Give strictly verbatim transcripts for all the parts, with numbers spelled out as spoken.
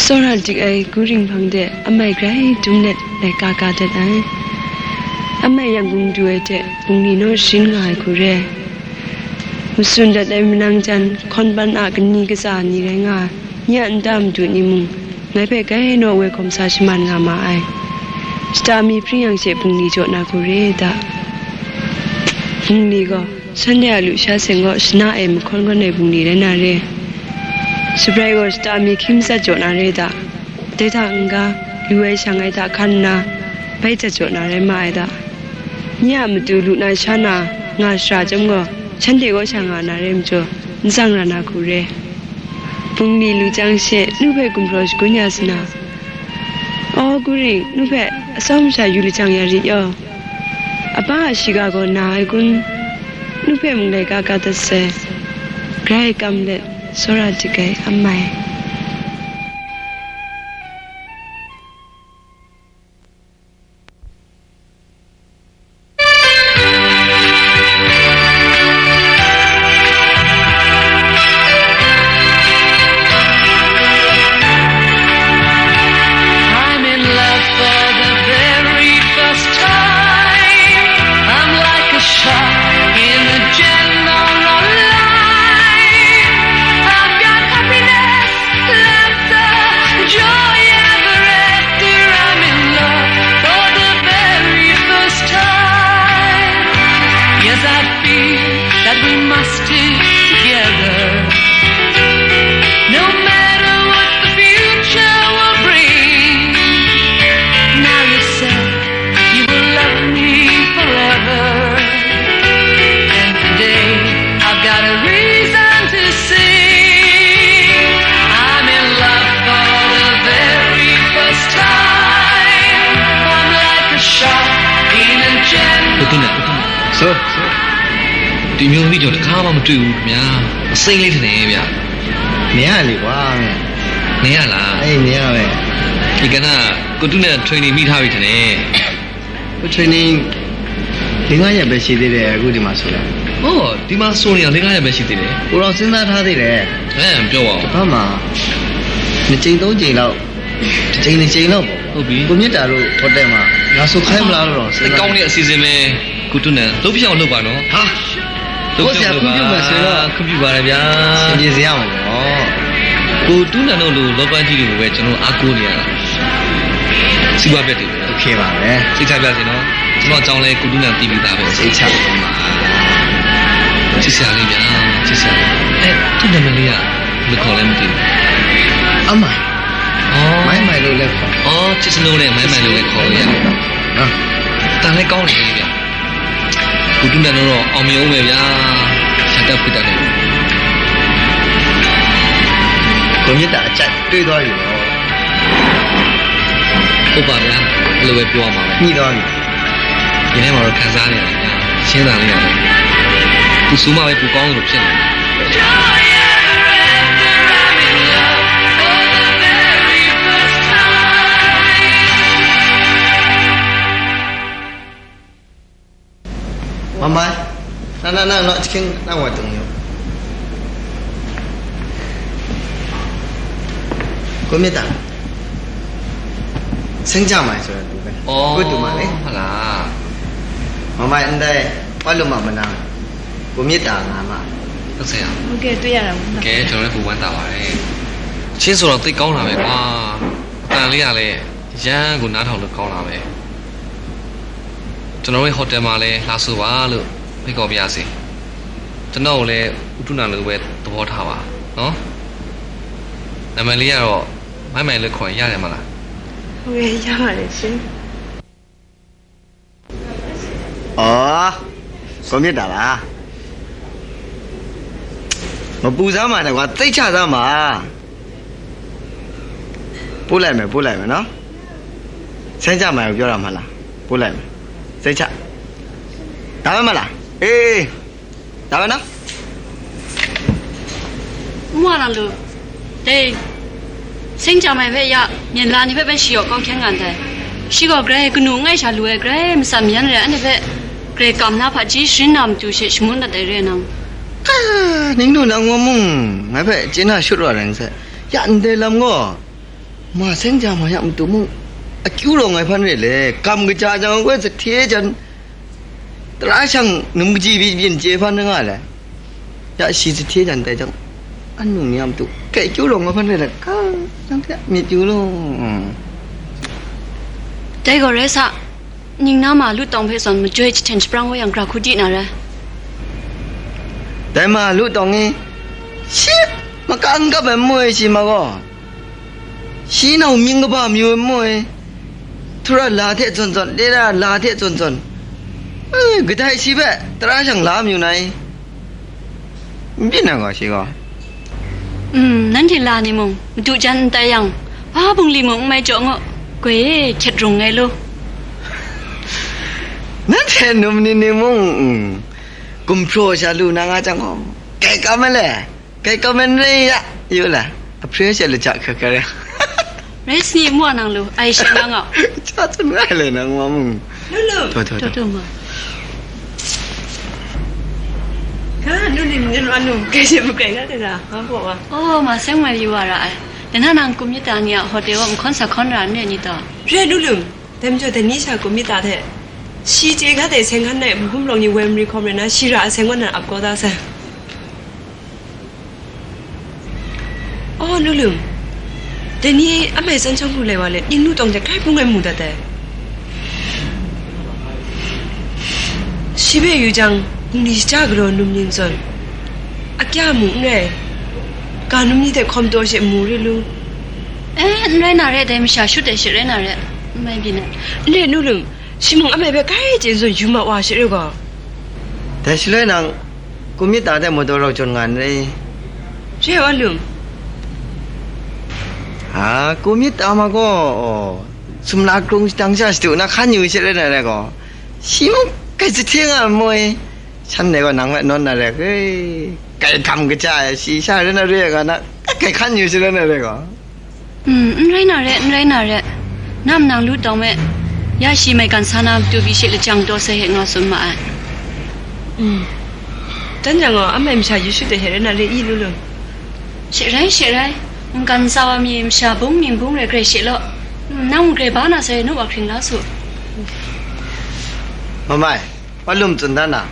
Tsawra dik ai Guring hpang de amai grai dum let laika ka dat ai. Amai yang gung du ai hte bungli naw sharin nga ai hku re. Matsun dat ai manang jan, hkawn ban a kani katsa ni rai nga ai, nye a nta madu ni mung, ngai hpe grai naw woi hkawm sa shaman nga ma ai. Shata mi hpring yang she bungli jaw na hku re da. Bungli gaw, shanhte a lusha seng kaw shana e mahkawn kawn ai bungli rai na re. Shabrai gaw shata mi hkying matsat jaw na re da. Dai hta n-ga, lu ai shang ai hta hkan nna, bai jat jaw na rai ma ai da. Nye a matu lu na sha na nga shara chyawm gaw, shanhte kaw sha nga na rai majaw, n tsang ra na hku re. Bungli lu jang she, nu hpe gumhpraw shagun ya sa na, "Aw, Guring, nu hpe atsawm sha yu lajang ya rit yaw. Apa a shiga gaw na ai kun? Nu hpe mung laika ka dat sai. Grai kam let, tsawra dik ai amai." I'm in love for the very first time. I'm like a shark in a general line. I've got happiness, laughter, joy ever after. I'm in love for the very first time. Yes, I feel that we must stick together, no matter what the future will bring. Now you said you will love me forever, and today I've got a reason to sing. I'm in love for the very first time. I'm like a shark in a general ကိုသူနဲ့ ဆို ဒီမျိုးသမီးကျွန်တော်တစ်ခါမှမတွေ့ဘူးခင်ဗျာ။ အစိမ်းလေးထင်တယ်ဗျာ။ နေရလေကွာ။ နေရလား။ အေး နေရပဲ။ ဒီကနေ့ကိုသူနဲ့ training မိထားပြီထင်တယ်။ ကို training လေးငါးရက်ပဲရှိသေးတယ်။ အခုဒီမှာဆိုတော့။ ဟော ဒီမှာဆိုနေတော့လေးငါးရက်ပဲရှိသေးတယ်။ ကိုတော့စဉ်းစားထားသေးတယ်။ အဲ ပြောပါဦး။ ဘာမှ နှစ်ကြိမ်သုံးကြိမ်လောက် တစ်ကြိမ်နှစ်ကြိမ်လောက်ပေါ့။ ဟုတ်ပြီ။ ကိုမြတ်တာတို့ဟိုတယ်မှာ ငါဆိုခိုင်းမလားလို့တော့စဉ်းစား။ ကောင်းတဲ့အစီအစဉ်ပဲ။ ကိုသူနဲ့ လုပ်ပြအောင်လုပ်ပါနော်။ ဟာ။ လုပ်ပြအောင်လုပ်ပါ။ ကိုဆရာခွင့်ပြုမယ်ဆိုတော့။ ခွင့်ပြုပါတယ်ဗျာ။ ဆင်ပြေစေရမှာပေါ့။ ကိုသူနဲ့တို့လိုလောပန်းကြီးတွေကိုပဲကျွန်တော်အားကိုးနေရတာ။ စီးပွားဘက်တွေပဲ။ OK ပါပဲ။ စိတ်ချပါစေနော်။ ကျွန်တော်အကြောင်းလဲကိုသူနဲ့သိပြီးသားပဲ။ စိတ်ချပါ။ ချစ်စရာလေးဗျာ။ ချစ်စရာလေး။ အဲ သူ့နာမည်လေးကဘယ်လိုခေါ်လဲမသိဘူး။ အမိုင်။ အော်။ မိုင်မိုင်လို့လည်းခေါ်။ အော် ချစ်စနိုးနဲ့မိုင်မိုင်လို့လည်းခေါ်လို့ရတယ်နော်။ နော်။ တန်လဲကောင်းတယ်ဗျာ။ ကိုသူနဲ့တော့အောင်မြင်ဦးမယ်ဗျာ။ ရှာတတ်ခွင့်တတ်တယ်။ ကိုမြတ်တာအကြိုက်တွေ့သွားပြီပေါ့။ ဟုတ်ပါဗျာ။ အဲ့လိုပဲပြောရမှာပဲ။ ညှိသွားပြီ။ ဒီထဲမှာတော့ခံစားနေရတယ်ဗျာ။ ရှင်းတာလေးရတယ်။ သူဆိုးမှပဲပိုကောင်းလို့ဖြစ်နေတယ်။ မမ နားနားနားနော် အချင်းနားဝါတုံရော ကိုမြတ်တာ ဆင်းကြမှာဆိုတော့သူပဲ။ အော် ကိုတူမလေး ဟုတ်လား။ မမ အန်တိုင်း ဘာလို့မှမနာ ကိုမြတ်တာငါမ ဟုတ်ဆရာ။ ဟုတ်ကဲ့ တွေ့ရတာပေါ့နော်။ ကဲ ကျွန်တော်လည်းပိုဝမ်းသာပါတယ်။ ချင်းဆိုတော့သိပ်ကောင်းတာပဲကွာ။ အတန်လေးကလည်း ရမ်းကိုနားထောင်လို့ကောင်းတာပဲ။ ကျွန်တော်တို့ရဲ့ဟိုတယ်မှာလည်းလာဆိုပါလို့ဖိတ်ခေါ်ပါရစေ။ ကျွန်တော်ကိုလည်းဦးထုနံလိုပဲသဘောထားပါနော်။ နာမည်လေးကတော့မိုင်းမိုင်လို့ခေါ်ရင်ရတယ်မလား။ ဟုတ်ကဲ့ ရပါတယ်ရှင်။ อ๋อ ကိုမြတ်တာလား။ မပူစမ်းပါနဲ့ကွာ သိပ်ချစမ်းပါ။ ပို့လိုက်မယ် ပို့လိုက်မယ်နော်။ ဆင်းကြမိုင်ကိုပြောတာမဟုတ်လား။ ပို့လိုက်မယ် စိတ်ချ။ ဒါပဲမဟုတ်လား။ အေး ဒါပဲနော်။ မွလာလို့ တေး ဆင်းကြမိုင်ပဲရ မြင်လာနေပဲပဲရှိရောကောင်းချမ်းကန်တယ်။ ရှိကော gray ကနူငိုက်ရှာလူဝဲ gray မစမြန်းရအဲ့နဲ့ပဲ gray ကမ်နာဖာကြီးရှင်းနာမတူရှိရှမုန်းတတ်တယ်ရဲနော်။ နင်းတို့နငေါ်မုံငါဖက်ကျင်းနာရှုတ်ရတယ်ဆက်ရန်တယ်လမ်းငေါ် Ma seng ja ma ya matu mung, akyu rawng ai hpan re le, kam kaja jang ai goi, sahte jan, tara shang num kaji byin chye hpan nga le. Ya shi sahte jan tai jang, anung ni a matu, kai kyu rawng ai hpan re le, ka, nang hte myit yu law. Dai gaw rai sa, ning na ma lu tawng hpe zawn majoi jahten shaprang wa yang, gra hku di na rai. Dai ma lu tawng ni, shi maka n gap ai n mu ai shi ma gaw, shi nau mying kaba mayu ai n mu ai, htura la hte zawn zawn, lera la hte zawn zawn, eh, kadai shi hpe tara shang la mayu na i? N byin ai gaw, shi gaw. Mm, nanhte la ni mung, madu jan n tai yang, hpa bungli mung n mai jaw ngu, goi e, hkyet rung ai lu. Nanhte num ni ni mung, mm, gumhpraw sha lu na nga jang gaw, kai kam ai le, kai kam ai n rai ya, yu la, a hpre she laja hkra hkra ya. Rai sani, mu wa nang lu, ai sha nga nga. Cha tsun nga ai le nang wa mung. Lu lu. Taw, taw, Taw taw. taw ma. Ka, lu ni mungkin wa nu, kai she bu kai nga te da, ma baw wa. Oh, ma seng mai yu wa ra ai. Dai na nang kumyit ta ni a hotel wa nhkawn sa hkawn ra n re ni taw? Re lu lu. Dai majaw dai ni sha kumyit ta hte, shi chye ga dai seng hkan nai, mahkum rawng ni woi mari hkawm rai na, shi ra a seng wan nan ap kau da sai. Aw, Lulum, dai ni a mai tsan chyawm hku lai wa let, ning nu tawng hte grai bung ai mu dat ai. Shi hpe yu jang, bungli shaja galaw num ning zawn, akya mu n rai, ga num ni hte hkawm taw she mu ri lu. E, n rai na re, dai masha shut ai she rai na re, n mai byin ai. N re, Lulum, shi mung a mai hpe grai chye zawn yu ma wa she rai gaw. Dai shaloi nang, Kumyit ta hte mawdaw rau jawn nga n rai? Re ai wa lum. A, Kumyit ta ma gaw, sumla krung shadang sha shadu na hkan yu she rai na rai gaw, shi mung kai sahte nga ai moi, shan dai gaw nang hpe nawn na rai, kai hkam kaja ai, shi sha rai na re ai ga na, kai hkan yu she rai na rai gaw. Mm, n rai na re, n rai na re. Nam nang lu tawng me, ya shi maigan sa na matu pyi she lajang taw sai he nga tsun ma ai. Mm. Dan jang gaw, a mai masha yu shut ai hte rai na re i, Lulum? She rai, she rai. Mungkan sa wa mi masha bung ning bung rai grai she law. Mm, nang grai ba na sai nu wa hkring la su. Mamai, wa lum tsun dan na.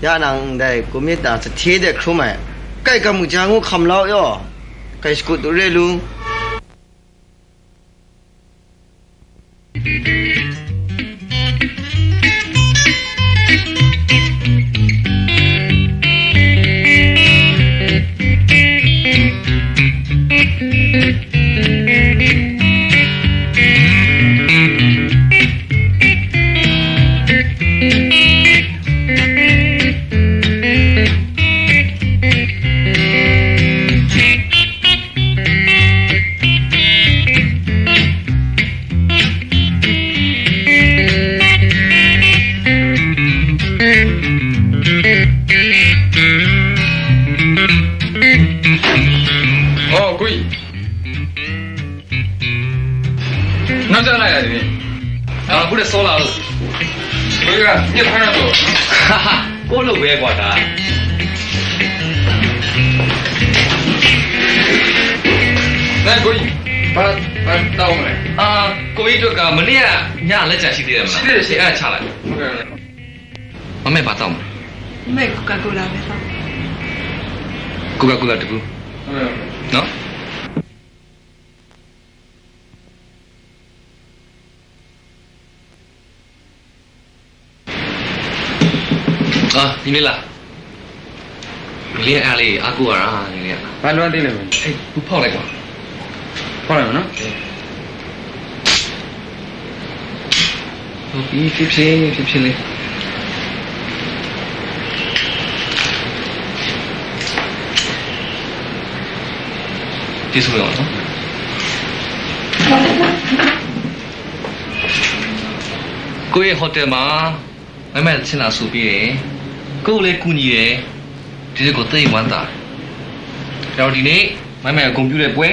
Ya nang ndai Kumyit ta sahte de hkrum ai. Kai kam kaja ngu hkam lau yaw. Kai shakut du re lu. Oh, kui. Nang ja na ya ni? Ah, bu de so la lu. Lu ya, ni pa na to. Ha ha, ko lu be kwa ta. Na ko yi, ba, ba ta o me. Ah, ko yi to ka, mane ya, nya la cha shi de ma. Shi de, shi. Ah, cha la. Okay. မမ့ၢ်ဘာတောက်မလဲ။ မ့ၢ် Coca-Cola ပဲသောက်။ Coca-Cola တစ်ခု။ ဟုတ်ကဲ့။ နော်။ အာ ညီလေးလား။ ညီလေးအားလေးအားကိုးရတာ ညီလေးက။ ဘာလိုအပ်သေးလဲမင်း။ အေး ခုဖောက်လိုက်ကွာ။ ဖောက်လိုက်မယ်နော်။ အေး။ ဟုတ်ပြီ ဖြစ်ဖြစ်ဖြစ်ဖြစ်လေး။ ကျေးဇူးပဲပါနော်။ ကိုယ့်ရဲ့ဟိုတယ်မှာ မမ့ၢ်ဆင်းလာဆိုပေးတယ်။ ကိုယ့်ကိုလည်းကူညီတယ်။ ဒီနေ့ကိုသိပ်ဝမ်းသာတယ်။ ဒါတော့ဒီနေ့ မမ့ၢ်အဂုဏ်ပြုတဲ့ပွဲ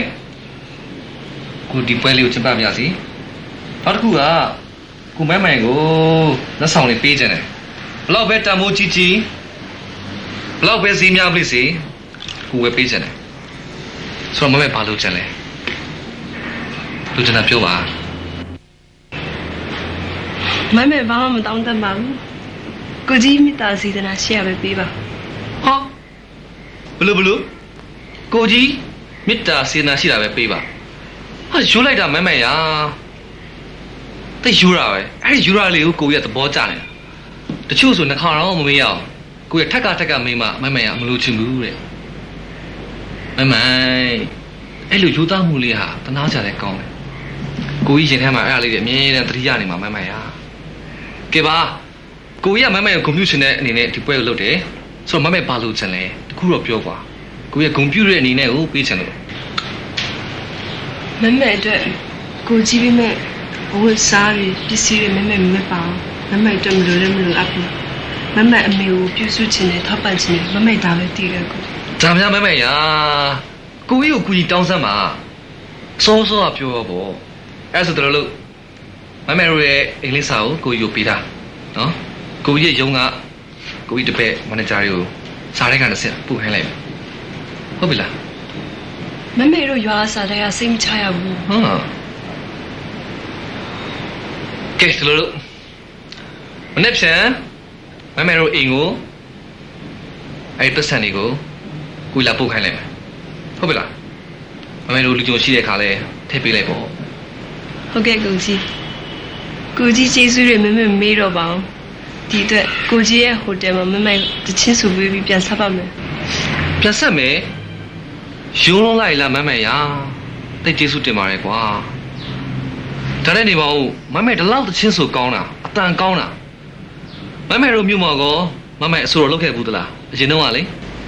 ကိုဒီပွဲလေးကိုကျင်းပပါရစေ။ နောက်တစ်ခုက ကိုမိုင်းမိုင်ကိုလက်ဆောင်လေးပေးချင်တယ်။ ဘယ်လောက်ပဲတန်ဖိုးကြီးကြီး၊ ဘယ်လောက်ပဲဈေးများပလိစေ၊ ကိုဝယ်ပေးချင်တယ်။ ဆိုတော့ မိုင်းမိုင်ဘာလုပ်ချင်လဲ။ လိုချင်တာပြောပါ။ မမဲဘာမှမတောင်းတတ်ပါဘူး။ ကိုကြီးမေတ္တာစေတနာရှိရာပဲပေးပါ။ ဟာ။ ဘယ်လိုဘယ်လို။ ကိုကြီးမေတ္တာစေတနာရှိတာပဲပေးပါ။ ဟာ ယူလိုက်တာ မမဲရ။ သိပ်ယူတာပဲ။ အဲ့ဒီယူတာလေးကိုကိုကြီးကသဘောကျနေတာ။ တချို့ဆိုနှာခေါင်းတော့မမေးရအောင်။ ကိုကြီးကထပ်ခါထပ်ခါမေးမှ မမဲရမလိုချင်ဘူးတဲ့။ မမဲ အဲ့လိုယူသားမှုလေးဟာသနားစရာလည်းကောင်းတယ်။ ကိုကြီးရင်ထဲမှာအဲ့ဒါလေးတွေအမြဲတမ်းသတိရနေမှာ မမဲရ။ ကဲပါ။ ကိုကြီးကမမဲကိုဂုဏ်ပြုချင်တဲ့အနေနဲ့ဒီပွဲကိုလုပ်တယ်။ ဆိုတော့ မမဲဘာလိုချင်လဲ တခုတော့ပြောကွာ။ ကိုကြီးကဂုဏ်ပြုတဲ့အနေနဲ့ကိုပေးချင်လို့။ မမဲအတွက်ကိုကြီးပေးမဲ့အဝတ်အစားတွေ၊ ပစ္စည်းတွေ မမဲမဝတ်ပါဘူး။ မမဲအတွက်မလိုလည်းမလိုအပ်ဘူး။ မမဲအမေကိုပြုစုချင်တယ်၊ ထောက်ပံ့ချင်တယ်၊ မမဲဒါပဲသိတယ်ကို။ ဒါများ မမဲရ။ ကိုကြီးကိုကူညီတောင်းစမ်းပါ။ စောစောကပြောတော့ပေါ့။ အဲ့ဒါဆိုတလို့လို့ မမဲတို့ရဲ့အိမ်လိပ်စာကိုကိုကြီးကိုပေးထားနော်။ ကိုကြီးရဲ့ရုံးက ကိုကြီးတပည့်မန်နေဂျာတွေကိုစာထဲကတဆင့်ပို့ခိုင်းလိုက်မယ်။ ဟုတ်ပြီလား။ မမဲတို့ရွာကစာထဲကစိတ်မချရဘူး။ ဟုတ်လား။ ကဲ တလို့လို့ မနက်ဖြန် မမဲတို့အိမ်ကို အဲ့ဒီပိုက်ဆံတွေကို ကိုကြီးလာပို့ခိုင်းလိုက်မယ်။ ဟုတ်ပြီလား။ မမဲတို့လူကြုံရှိတဲ့အခါလဲထည့်ပေးလိုက်ပေါ့။ ဟုတ်ကဲ့ကိုကြီး။ ကိုကြီးကျေးဇူးတွေမမဲမမေးတော့ပါဘူး။ ဒီအတွက်ကိုကြီးရဲ့ဟိုတယ်မှာ မမဲသီချင်းဆိုပေးပြီးပြန်ဆက်ပါမယ်။ ပြန်ဆက်မယ်။ ယုံလုံးလိုက်လား မမဲရ။ သိပ်ကျေးဇူးတင်ပါတယ်ကွာ။ ဒါနဲ့နေပါဦး။ မမဲဒီလောက်သီချင်းဆိုကောင်းတာ၊ အသံကောင်းတာ။ မမဲတို့မြို့မှာကော မမဲအဆိုတော်လုပ်ခဲ့ဘူးသလား။ အရင်တုန်းကလေ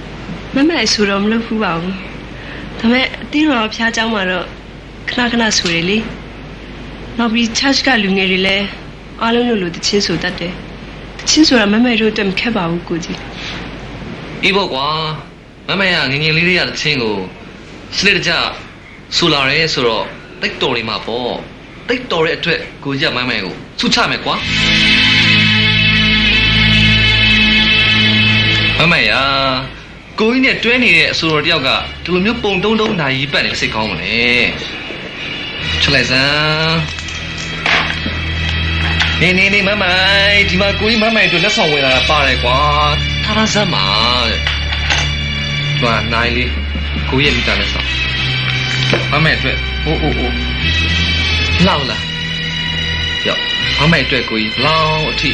။ မမဲအဆိုတော်မလုပ်ဘူးပါဘူး။ ဒါပေမဲ့အသင်းတော်ဘုရားကျောင်းမှာတော့ခဏခဏဆိုတယ်လေ။ နောက်ပြီး church ကလူငယ်တွေလည်းအားလုံးလိုလိုသီချင်းဆိုတတ်တယ်။ သီချင်းဆိုတာမမဲတို့အတွက်မခက်ပါဘူးကိုကြီး။ အေးပေါ့ကွာ။ မမဲကငယ်ငယ်လေးတည်းကသီချင်းကိုစနစ်တကျဆိုလာတယ်ဆိုတော့ သိပ်တော်နေမှာပေါ့။ သိပ်တော်တဲ့အတွက်ကိုကြီးကမမဲကိုဆုချမယ်ကွာ။ မမဲရ။ ကိုကြီးနဲ့တွဲနေတဲ့အဆိုတော်တယောက်ကဒီလိုမျိုးပုံတုံးတုံးနာရီပတ်နေစိတ်ကောင်းမလဲ။ ချစ်လိုက်စမ်း။ နေနေနေ မမိုင်၊ ဒီမှာကိုကြီးမမိုင်အတွက်လက်ဆောင်ဝယ်လာတာပါတယ်ကွာ။ ထားထားစမ်းပါတဲ့။ ဒီမှာနာရီလေး၊ ကိုကြီးရဲ့မီတာလက်ဆောင်။ မမိုင်အတွက်။ အိုးအိုးအိုး။ လှဘူးလား။ ပြော့။ မမိုင်အတွက်ကိုကြီးဘယ်လောက်အထိ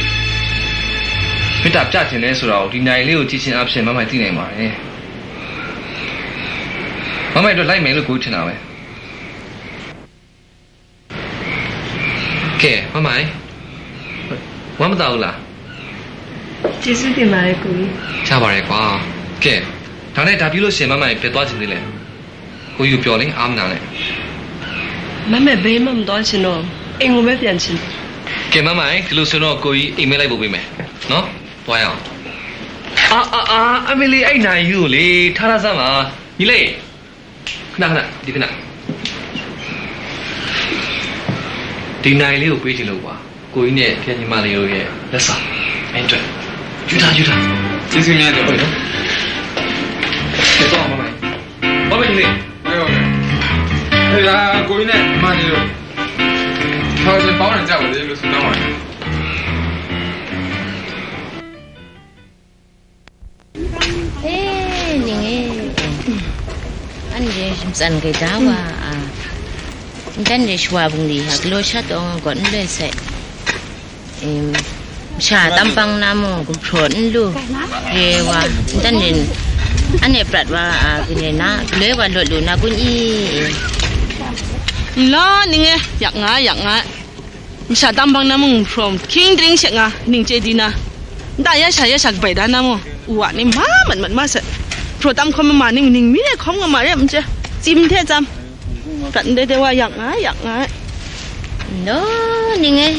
မေတ္တာပြချင်လဲဆိုတာကိုဒီနာရီလေးကိုကြည့်ခြင်းအားဖြင့်မမိုင်သိနိုင်ပါတယ်။ မမိုင်အတွက်လိုက်မယ်လို့ကိုကြီးထင်တာပဲ။ ကဲ မမိုင်၊ ဝမ်းမသာဘူးလား။ ကျေးဇူးတင်ပါတယ်ကိုကြီး။ ရပါတယ်ကွာ။ ကဲ ဒါနဲ့ဒါပြီးလို့ရှိရင် မမိုင်ဘယ်သွားချင်သေးလဲ။ ကိုကြီးကိုပြောလေ၊ အားမနာနဲ့။ မမိုင်ဘယ်မှမသွားချင်တော့ဘူး။ အိမ်ကိုပဲပြန်ချင်တယ်။ ကဲ မမိုင်၊ ဒီလိုဆိုရင်တော့ကိုကြီးအိမ်မဲလိုက်ပို့ပေးမယ်နော်။ သွားရအောင်။ အာအာအာ၊ အမလီ၊ အဲ့နာရီယူကိုလေ၊ ထားထားစမ်းပါ။ ညီလေး၊ ခဏခဏ၊ ဒီခဏ၊ ဒီနာရီလေးကိုပေးချင်လို့ပါ။ ကိုကြီးနဲ့ဖျက်ညီမလေးတို့ရဲ့လက်ဆောင်၊ အဲ့အတွက်ယူထား၊ ယူထား။ ကျေးဇူးများတင်ပါတယ်။ ကဲ သွားပါမယ်။ သွားမယ် ညီလေး။ ဟုတ်ကဲ့။ အဲ့ဒါကိုကြီးနဲ့ညီမလေးတို့၊ ထောင်ချင်ပေါင်းနေကြပါလေလို့ဆုတောင်းပါတယ်။ ဟေး နင်ရေ၊ အန်ရေ မစန်ဂေဒါဝါ၊ အန်တန်ရေ ရှဝါဘုံလီဟာ ကလိုရှတ်တော့ငါကော နလဲ့ဆက်၊ အင်း၊ မရှာတမ်ပန်းနမုံ ကဖျို့နလူရေဝါ၊ အန်တန်ရေ အန်နေပြတ်ဝါ၊ အကင်းနေနာ ကလွဲဝါလွတ်လူနာကွန်းအီ၊ လော နင်ရေ၊ ယက်ငါ ယက်ငါ၊ မရှာတမ်ပန်းနမုံ from king drink ရှက်ငါ နင်ကျေဒီနာ နတရရှာရရှာကပိုင်ဒါနမုံ ဝါနေမမတ်မတ်မဆက် ဖရိုတမ်ခွန်မမနင်နင်မီးတဲ့ခေါင်းကမာရဲမကျဲ စီမထဲစမ်း ကတ်တဲ့တဲ့ဝါ ယက်ငါ ယက်ငါ လော နင်ငယ်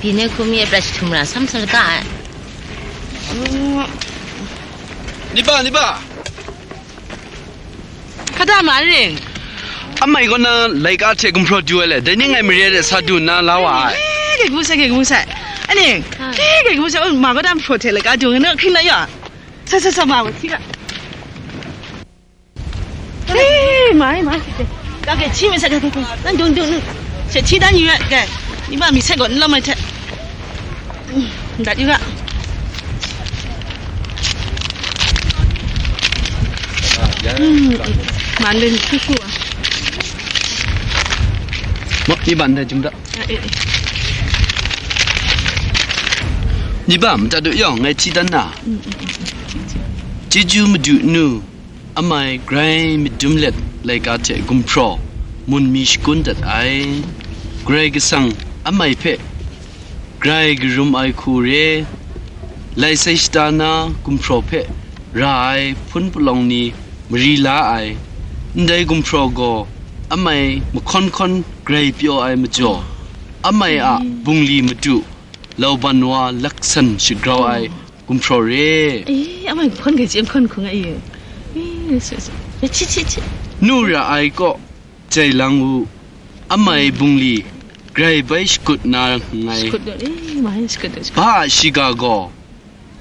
ပီနေခုမီးအပြတ်ထူမရာဆမ်ဆလက နိဗ္ဗာန်နိဗ္ဗာန် ခတမရင်း အမိုင်ကနလိုက်အထက်ကင်ဖရိုဒူဝဲလဲဒဲနင်းငိုင်မရဲတဲ့စာဒူနာလာဝါ ကဲကဘူးဆက် ကဲကဘူးဆက် အနင်း ကဲကဲကဘူးဆက် မကတမ်းဖရိုထဲလကဒူငနခိနယ ဆက်ဆက်ဆက်မဝထီက ဟေးမိုင်မိုင် Oke, chi mi se, ke, ke, ke. Nan dung, dung, dung. She chi dan yu ya, ke. Ni ba mi se gaw, n lam ai hte. Mm, dat yu ga. Mm, man le ni hkru hkru a. Ma, ni ban da jum da. Ah, eh, eh. Ni ba, mata du yawng, ngai chi dan na. Mm, mm, mm, mm. Chi, chi. Chyeju madu nu. Amai grai madum let laika hte gumhpraw mun mi shakun dat ai. Karai Kasang amai hpe grai karum ai hku re, lai sai shata na gumhpraw hpe ra ai hpun palawng ni mari la ai. Ndai gumhpraw gaw amai mahkawn hkawn grai pyaw ai majaw, amai a bungli madu lauban wa laksan shagrau ai gumhpraw re. Eh, amai hkawn grai chye hkawn hkung ai. Eh, su, su. Ya, chi, chi, chi. Nu ra ai kaw, jai lang u, amai bungli grai bai shakut na nngai. Shakut dat, eh, mai shakut dat, shakut. Ba a shiga gaw,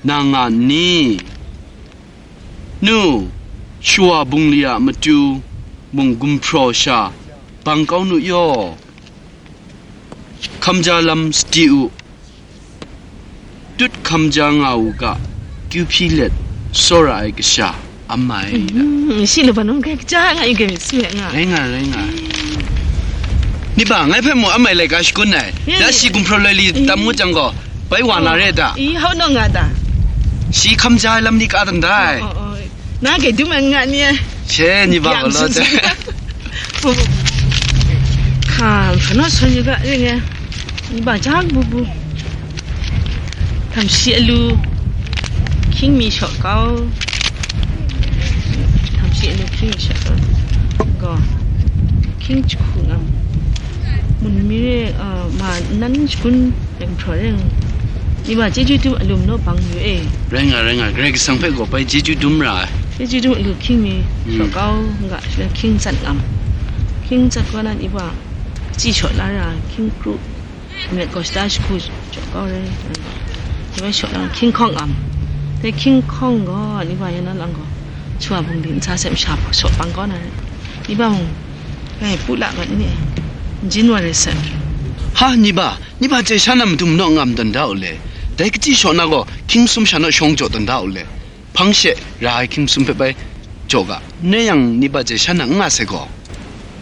na nga nni? Nu, shawa bungli a matu mung gumhpraw sha bang kau nu yaw. Hkamja lam sadi u. Tut hkamja nga u ga, kyu hpyi let, tsawra ai kasha, amai. Mm, shi laban num kai kaja nga yu ga mi su ya nga. Rai nga, rai nga. Ni ba, ngai hpe mu amai laika shakun ai. Ya, ya. Shi gumhpraw loi li tam ngut jang gaw, bai wa na re da. I, hau nau nga da. Shi hkamja ai lam ni ka dan dai. Oh, oh, oh. Na ke dum an nga ni e. She, ni ba yang gaw lo sun te. Sun. Hka, hka naw sun yu ga, ring e. Ni ba jang bu bu. Htam shi alu, hkying mi shaw kau. Htam shi alu, hkying mi shaw kau. Gaw, hkying jahku ngam. Mun mi re, ah, ma nan shakun Rai gumhpraw rai nga. Ni ba chyeju dum alu majaw bang yu e. Rai nga, rai nga. Karai Kasang hpe gaw bai chyeju dum ra ai. Chyeju dum alu hkying mi, mm, shaw kau nga, hkying tsat ngam. Hkying tsat kaw na ni ba, chyi shaw la ra, hkying kru. Myit gaw shata shagu shaw kau rai. Ni ba shaw la, hkying hkawng ngam. Dai hkying hkawng gaw, ni ba yan na lang gaw, shawa bungli nsa sep sha shaw bang kaw na rai. Ni ba mung, rai pu la gat ni e. January sep. Ha, ni ba, Ni ba chye sha na madung naw ngam dan da u le. Dai kachyi shaw na gaw, hkying sum sha naw shawng jaw dan da u le. Hpang she ra ai hkying sum hpe bai jaw ga. Ne yang ni ba chye sha na n nga sai gaw.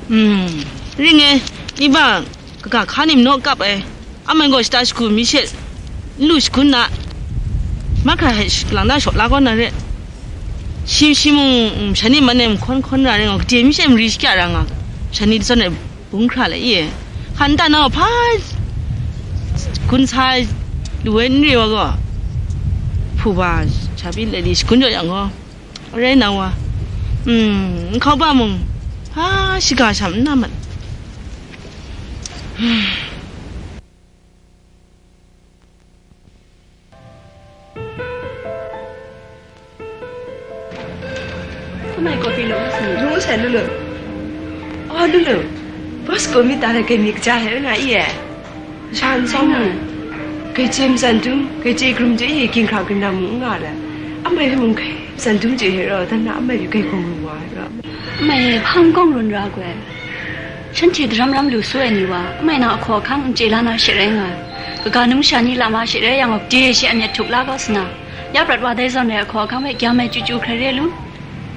Hmm, ring e, ni ba kaga hka ni majaw kap ai. Amai gaw shata shagu mi she n lu shakun na. Mahkra hte lang da shaw la kaw na re. Shi, shi mung, mm, shan ni man e mahkawn hkawn ra ring gaw, gade mi she mari shakya ra nga. Shan ni zawn e bung hkra le i e. Hkan nta na hpa gun sa lu ai n re wa gaw, hpu ba sha pyi lai li shagun jaw yang gaw, rai na wa, mm, n hkau ba mung, hpa shiga sham n na mat. Amai kopi lung ngu sai, lung ngu sai, Lulu. Oh, Lulu. Boss ko mi ta le kai mi kaja he nga i e. Shan song mu. Kai chye matsan dum, kai chye krum chye i, ginhkrang ginhkrang mu n nga le. Amai hpe mung kai matsan dum chye he raw, dan na amai hpe kai hkawng ru wa he raw. Amai e, hpa n kawng run ra goi. Shanhte daram ram lu su ai ni wa, amai nang ahkaw ahkang n chye la na she rai nga ai. Kaga numsha ni lam a she rai yang gaw, de she a myit htuk la kau sa na, ya prat wa dai zawn rai ahkaw ahkang hpe gyam ai chyu chyu hkrai re lu.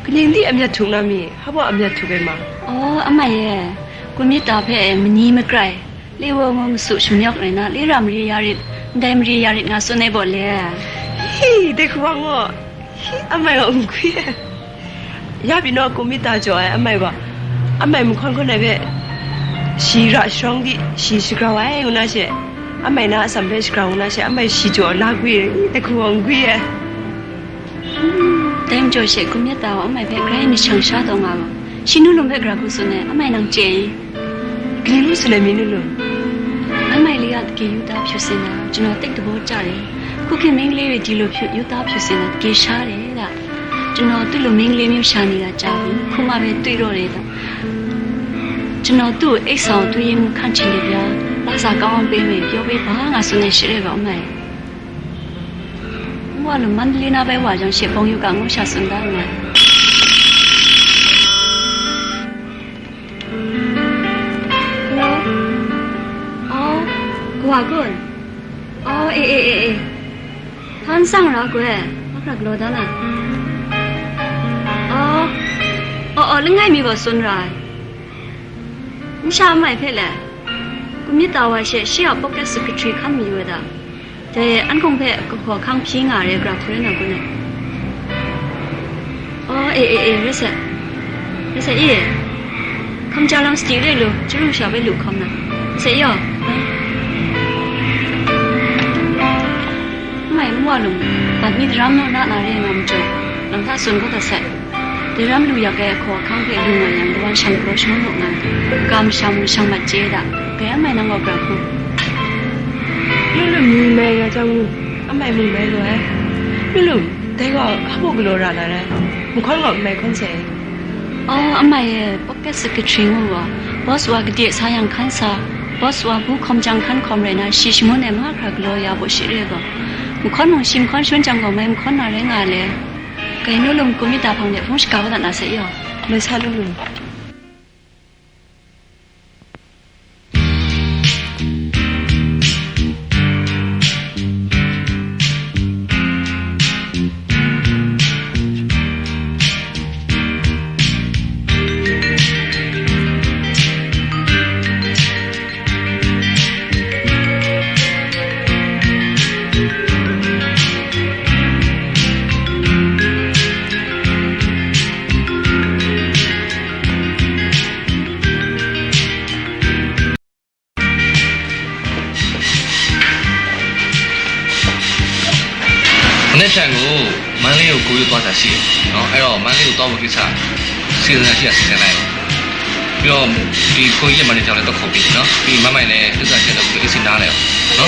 Kaning di a myit htuk na mi? Hpa baw a myit htuk ai ma? Aw, amai e, Kumyit ta hpe mani makrai, le wa ngu masu shamyawk rai na, le ra mari ya rit, ndai mari ya rit nga tsun ai baw le. Hi, dai hku wa ngaw. Hi, amai gaw n gwi ai. Ya pyi naw, Kumyit ta jaw ai amai gaw, amai mahkawn hkawn ai hpe, shi ra sharawng di, shi shagrau ai ngu na she, amai na atsam hpe shagrau ngu na she, amai shi jaw ai la gwi ai, dai hku gaw n gwi ai. Dai majaw she Kumyit ta gaw amai hpe grai myit shang sha taw nga gaw, shi nu lum hpe gara hku tsun ai, amai nang chye i? Kaning ngu tsun ai mi nu lum? Amai le a tagi yu ta hpyu sin na, janaw tik dabaw chya re. Hku hkin ming le re di lu hpyu yu ta hpyu sin na, tagi sha re da. Janaw tu lu ming le myu sha ni ga chya bi, hku ma hpe twi raw re da. Janaw tu e sa tu ye mu hkan htin de bya, la sa kau ang pe me pyaw pe ba nga tsun ai she re ga amai. Nwa lu Mandalay na bai wa jang she bawng yu ga ngu sha tsun da nngai. Hello? Oh, kawa kun? Oh, e, e, e, e. Hpan sang ra gwe, mahkra galaw da na. Oh, oh, oh, langai mi gaw tsun ra ai. Masha amai hpe le, kumyit da wa she, shi a pocket secretary hkan mayu ai da. Dai an hkung hpe kahkaw hkang hpyi nga ai gra hku rai na kun ai. Oh, e, e, e, rai sai. Rai sai, i. Hkamja lam sadi re lu, chyaru sha bai lu hkawm na. Rai sai, yaw. Mai nwa lung, bat mi daram naw na na re nga majaw, lam hta tsun kau dat sai. Daram lu yak ai ahkaw ahkang hpe lu nga yang, kawan shang kraw shangun lu nga ai, ga masha mung shang mat chye da, gaya mai nang gaw bra hku. Lulum ni mai nga jang mu, amai mung mai lu ai. Lulum, dai gaw hpa mung galaw ra na rai, mahkawn gaw n mai hkawn sai. Oh, amai e, pocket secretary ngu wa, boss wa gade sa yang hkan sa, boss wa bu hkawm jang hkan hkawm rai na, shi shangun ai mahkra galaw ya baw shi re gaw, mahkawn mung shi mahkawn shangun jang gaw mai mahkawn na rai nga le. Kai nu lum kumyit da hpang de hpung shaga wa dat na se yaw. Mai sa lu lu. Mane sha ngu, Manley u ku yu twa sa shi, no? Ai ro, Manley u twa bu ki sa, si sa shi a si sa lai. Yo, ki ku ye mane jang le to ko bi, no? Bi ma mai ne, tu sa shi to ku isi na le, no?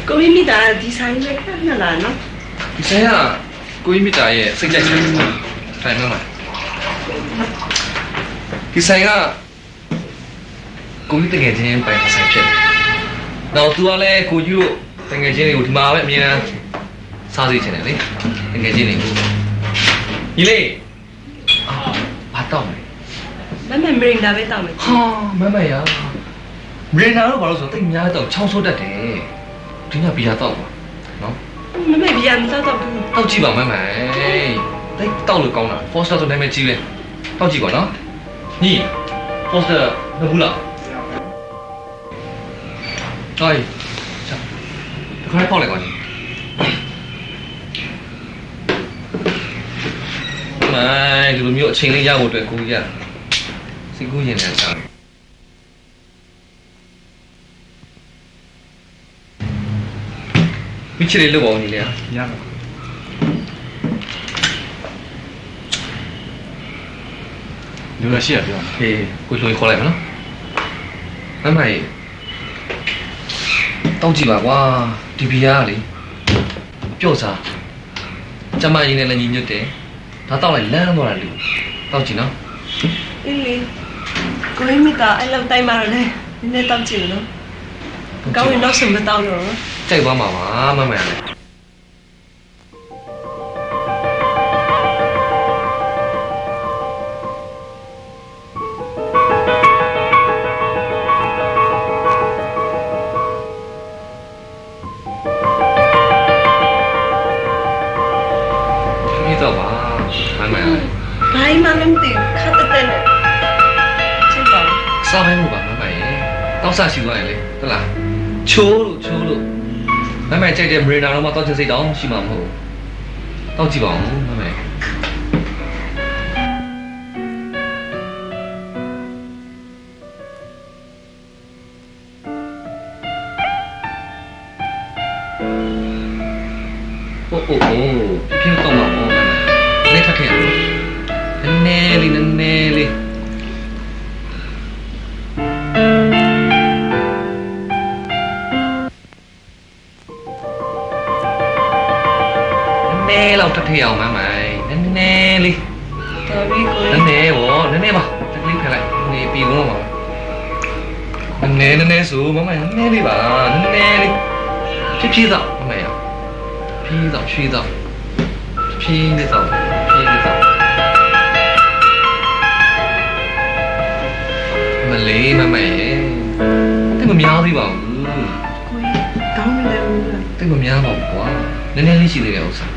Kawmyit myit da di san hpe hkra na la no? Di san a, kawmyit myit da e, sai jai sai, sai na ma. Di san a, kawmyit tengge jin pai ma sai hpe. Dau tu a le, kawmyit tengge jin ni u di ma we mi na, sa zi chen le, tengge jin ni u. Yi le, အာ၊ ဘာတောက်မလဲ။ မမ့ၢ်မရင်းဒါပဲတောက်မယ်။ ဟာ၊ မမရင်း၊ မရင်းဒါတို့ဘာလို့ဆိုတော့ သိပ်များတောက်၊ ချောင်းဆိုးတတ်တယ်။ ဒီညဘီယာတောက်ပါနော်။ မမ့ၢ်ဘီယာမသောက်တော့ဘူး။ တောက်ကြည့်ပါ၊ မမသိပ်တောက်လို့ကောင်းတာ။ Foster ဆိုနာမည်ကြီးပဲ။ တောက်ကြည့်ပါနော်။ ညီ၊ Foster နှစ်ဘူးလား။ အေး၊ တစ်ခါလေးပေါက်လိုက်ပါညီ။ မိုင်၊ ဒီလိုမျိုးအချိန်လေးရဖို့အတွက် ကိုကြီးကစိတ်ကူးယဉ်နေကြတယ်။ မီးချစ်လေးလုပ်ပါဦးညီလေး။ ရပါ။ လူရရှိရပြောနော်။ အေး ကိုလူကြီးခေါ်လိုက်မယ်နော်။ မမရေ တောက်ကြည့်ပါကွာ။ ဒီဘီယာကလေ အပျော့စား။ ကျန်းမာရေးနဲ့လည်းညီညွတ်တယ်။ ဒါတောက်လိုက်လမ်းသွားတာလူ။ တောက်ကြည့်နော်။ အေးလေ။ ကိုကြီးမိသားအဲ့လောက်တိုက်မှာတော့လေ နည်းနည်းတောက်ကြည့်လို့နော်။ ကောင်းရင်နောက်ဆိုမတောက်တော့ဘူး။ ကြိုက်သွားမှာပါ မမရေ။ မင်းတော့ပါ မမရေ။ ဘာမှမသိဘူး။ ခပ်တသက်နဲ့။ ကြည့်ပါဦး။ စားပိုင်းမှုပါ မမရေ။ တောက်စားရှိသွားရင်လေ ဟုတ်လား။ ချိုးလို့ ချိုးလို့။ မမရေကြိုက်တဲ့ Mirinda တော့မှတောက်ချင်စိတ်တောင်ရှိမှာမဟုတ်ဘူး။ တောက်ကြည့်ပါဦး မမရေ။ အိုး အိုး အိုး ဖြေးဖြေးတော့မှာပေါ့ မမရေ။ နည်းနည်းထပ်ထည့်ရအောင်။ နည်းနည်းလေး နည်းနည်းလေး။ နည်းနည်းလောက်ထပ်ထည့်ရအောင် မမရေ။ နည်းနည်းလေး။ တော်ပြီကို။ နည်းနည်းပေါ့ နည်းနည်းပါ။ တကလေးဖယ်လိုက်။ နည်းနည်းပြီးတော့ပါ။ နည်းနည်း နည်းနည်းဆို မမရေ နည်းနည်းလေးပါ။ နည်းနည်းလေး။ ဖြည်းဖြည်းသောက် မမရေ။ ဖြည်းဖြည်းသောက် ဖြည်းဖြည်းသောက်။ ဖြည်းဖြည်းသောက် ဖြည်းဖြည်းသောက်။ မလေး မမရေ။ သိပ်မများသေးပါဘူး။ ကိုကြီး တောင်းနေတယ်ဦး။ သိပ်မများပါဘူးကွာ။ နည်းနည်းလေးရှိသေးတယ် ဥစ္စာ။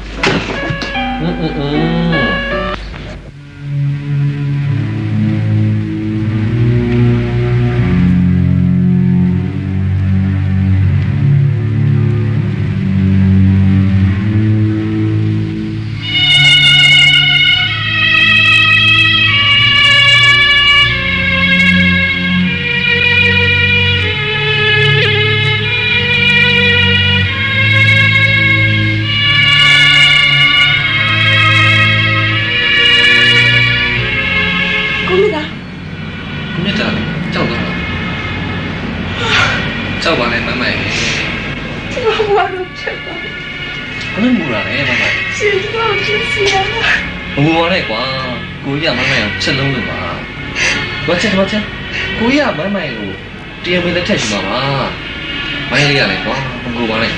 အင်း အင်း အင်း။ ကိုမိသား။ ကိုမျက်နှာကြောက်သွားတာ။ ကြောက်ပါနဲ့ မမရေ။ ကျွန်တော်ဘဝလုံးဖြစ်သွားပြီ။ ဘာလို့ငိုတာလဲ မမရေ။ ရှင် ကျွန်တော်ချစ်စီရပါ။ မငိုပါနဲ့ကွာ။ ကိုကြီးက မမရေကို ချက်လုံးလို့ပါ။ သွားချက် သွားချက်။ ကိုကြီးက မမရေကို တရားဝင်လက်ထပ်ယူမှာပါ။ မမရေကလည်းကွာ မငိုပါနဲ့။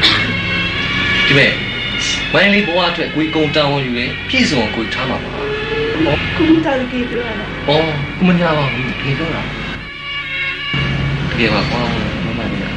ဒီမဲ့ မမရေဘဝအတွက် ကိုကြီးအကုန်တာဝန်ယူတယ်။ ပြည့်စုံအောင် ကိုကြီးထားမှာပါ။ ကိုမိသားတကယ်ပြောရတာ။ အော် ကိုမညာပါဘူး။ တကယ်ပြောတာ။ တကယ်ပါကွာ မမရေ။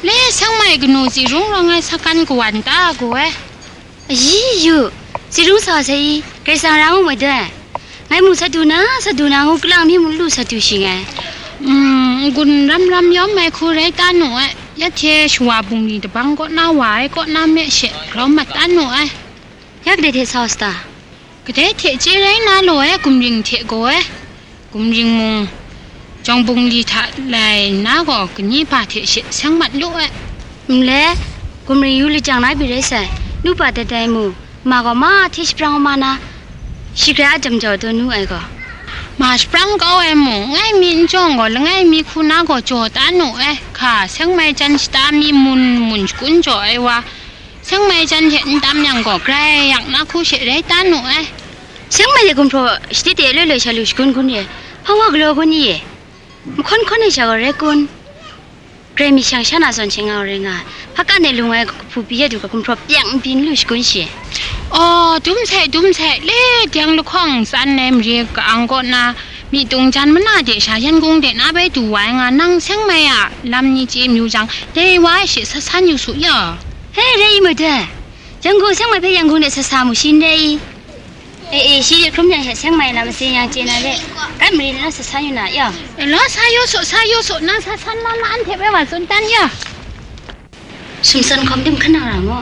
Le, seng mai kanu tsi rung rawng ai sakan kawan ta gaw ai. Ayi, yu, tsi rung sa sai i, Karai Kasang ra ngu mai dai. Ngai mu sa du na, sa du na ngu kalang mi mu lu sa du shi ngai. Mm, n-gun ram ram yawm ai hku rai ta nu ai. Ya hte shawa bungli dabang kaw na wa ai kaw na me she grau mat ta nu ai. Ya kadai hte sa wa sa ta? Kadai hte chye rai na law ai, gumring hte gaw ai. Gumring mung, jawng bungli hta lai nna gaw, kani ba hte she seng mat lu ai. Nle, gumring yu lajang na pyi rai sai, nu pa dai dai mu, ma gaw ma hte shaprang ma na, shi grai a jam jau taw nu ai gaw. Ma shaprang kau ai mung, langai mi n jawng gaw, langai mi hku na gaw jaw ta nu ai, hka, seng mai jan shata mi mun mun shakun jaw ai wa, seng mai jan hte n tam yang gaw, grai yak na hku she rai ta nu ai. Seng mai de gumhpraw shade de loi loi sha lu shakun kun ye, hpa wa galaw kun i ye, mahkawn hkawn ai sha gaw rai kun? Grai mi shang sha na zawn she nga rai nga ai, hpa kan e lung ai kahpu pyi ya du ga gumhpraw pyang n pyi n lu shakun shi. Aw, dum sai, dum sai, le, deng lahkawng tsan ai mare ka-ang kaw na, mi tung jan mana de sha Yangon de na bai du wa ai nga, nang seng mai a lam ni chye mayu jang, dai wa ai she sat san yu su ya. He, rai i ma dai. Yangon seng mai hpe Yangon de sat sa mu shi n rai i? E, e, shi hkrum yang hte seng mai lam masin yang chye na re. Kai mari na sat san yu na ya. La sa yu su, sa yu su, nang sat san na na an hte bai wa tsun tan ya. Sumsan hkawm tim hkan nang ra mu?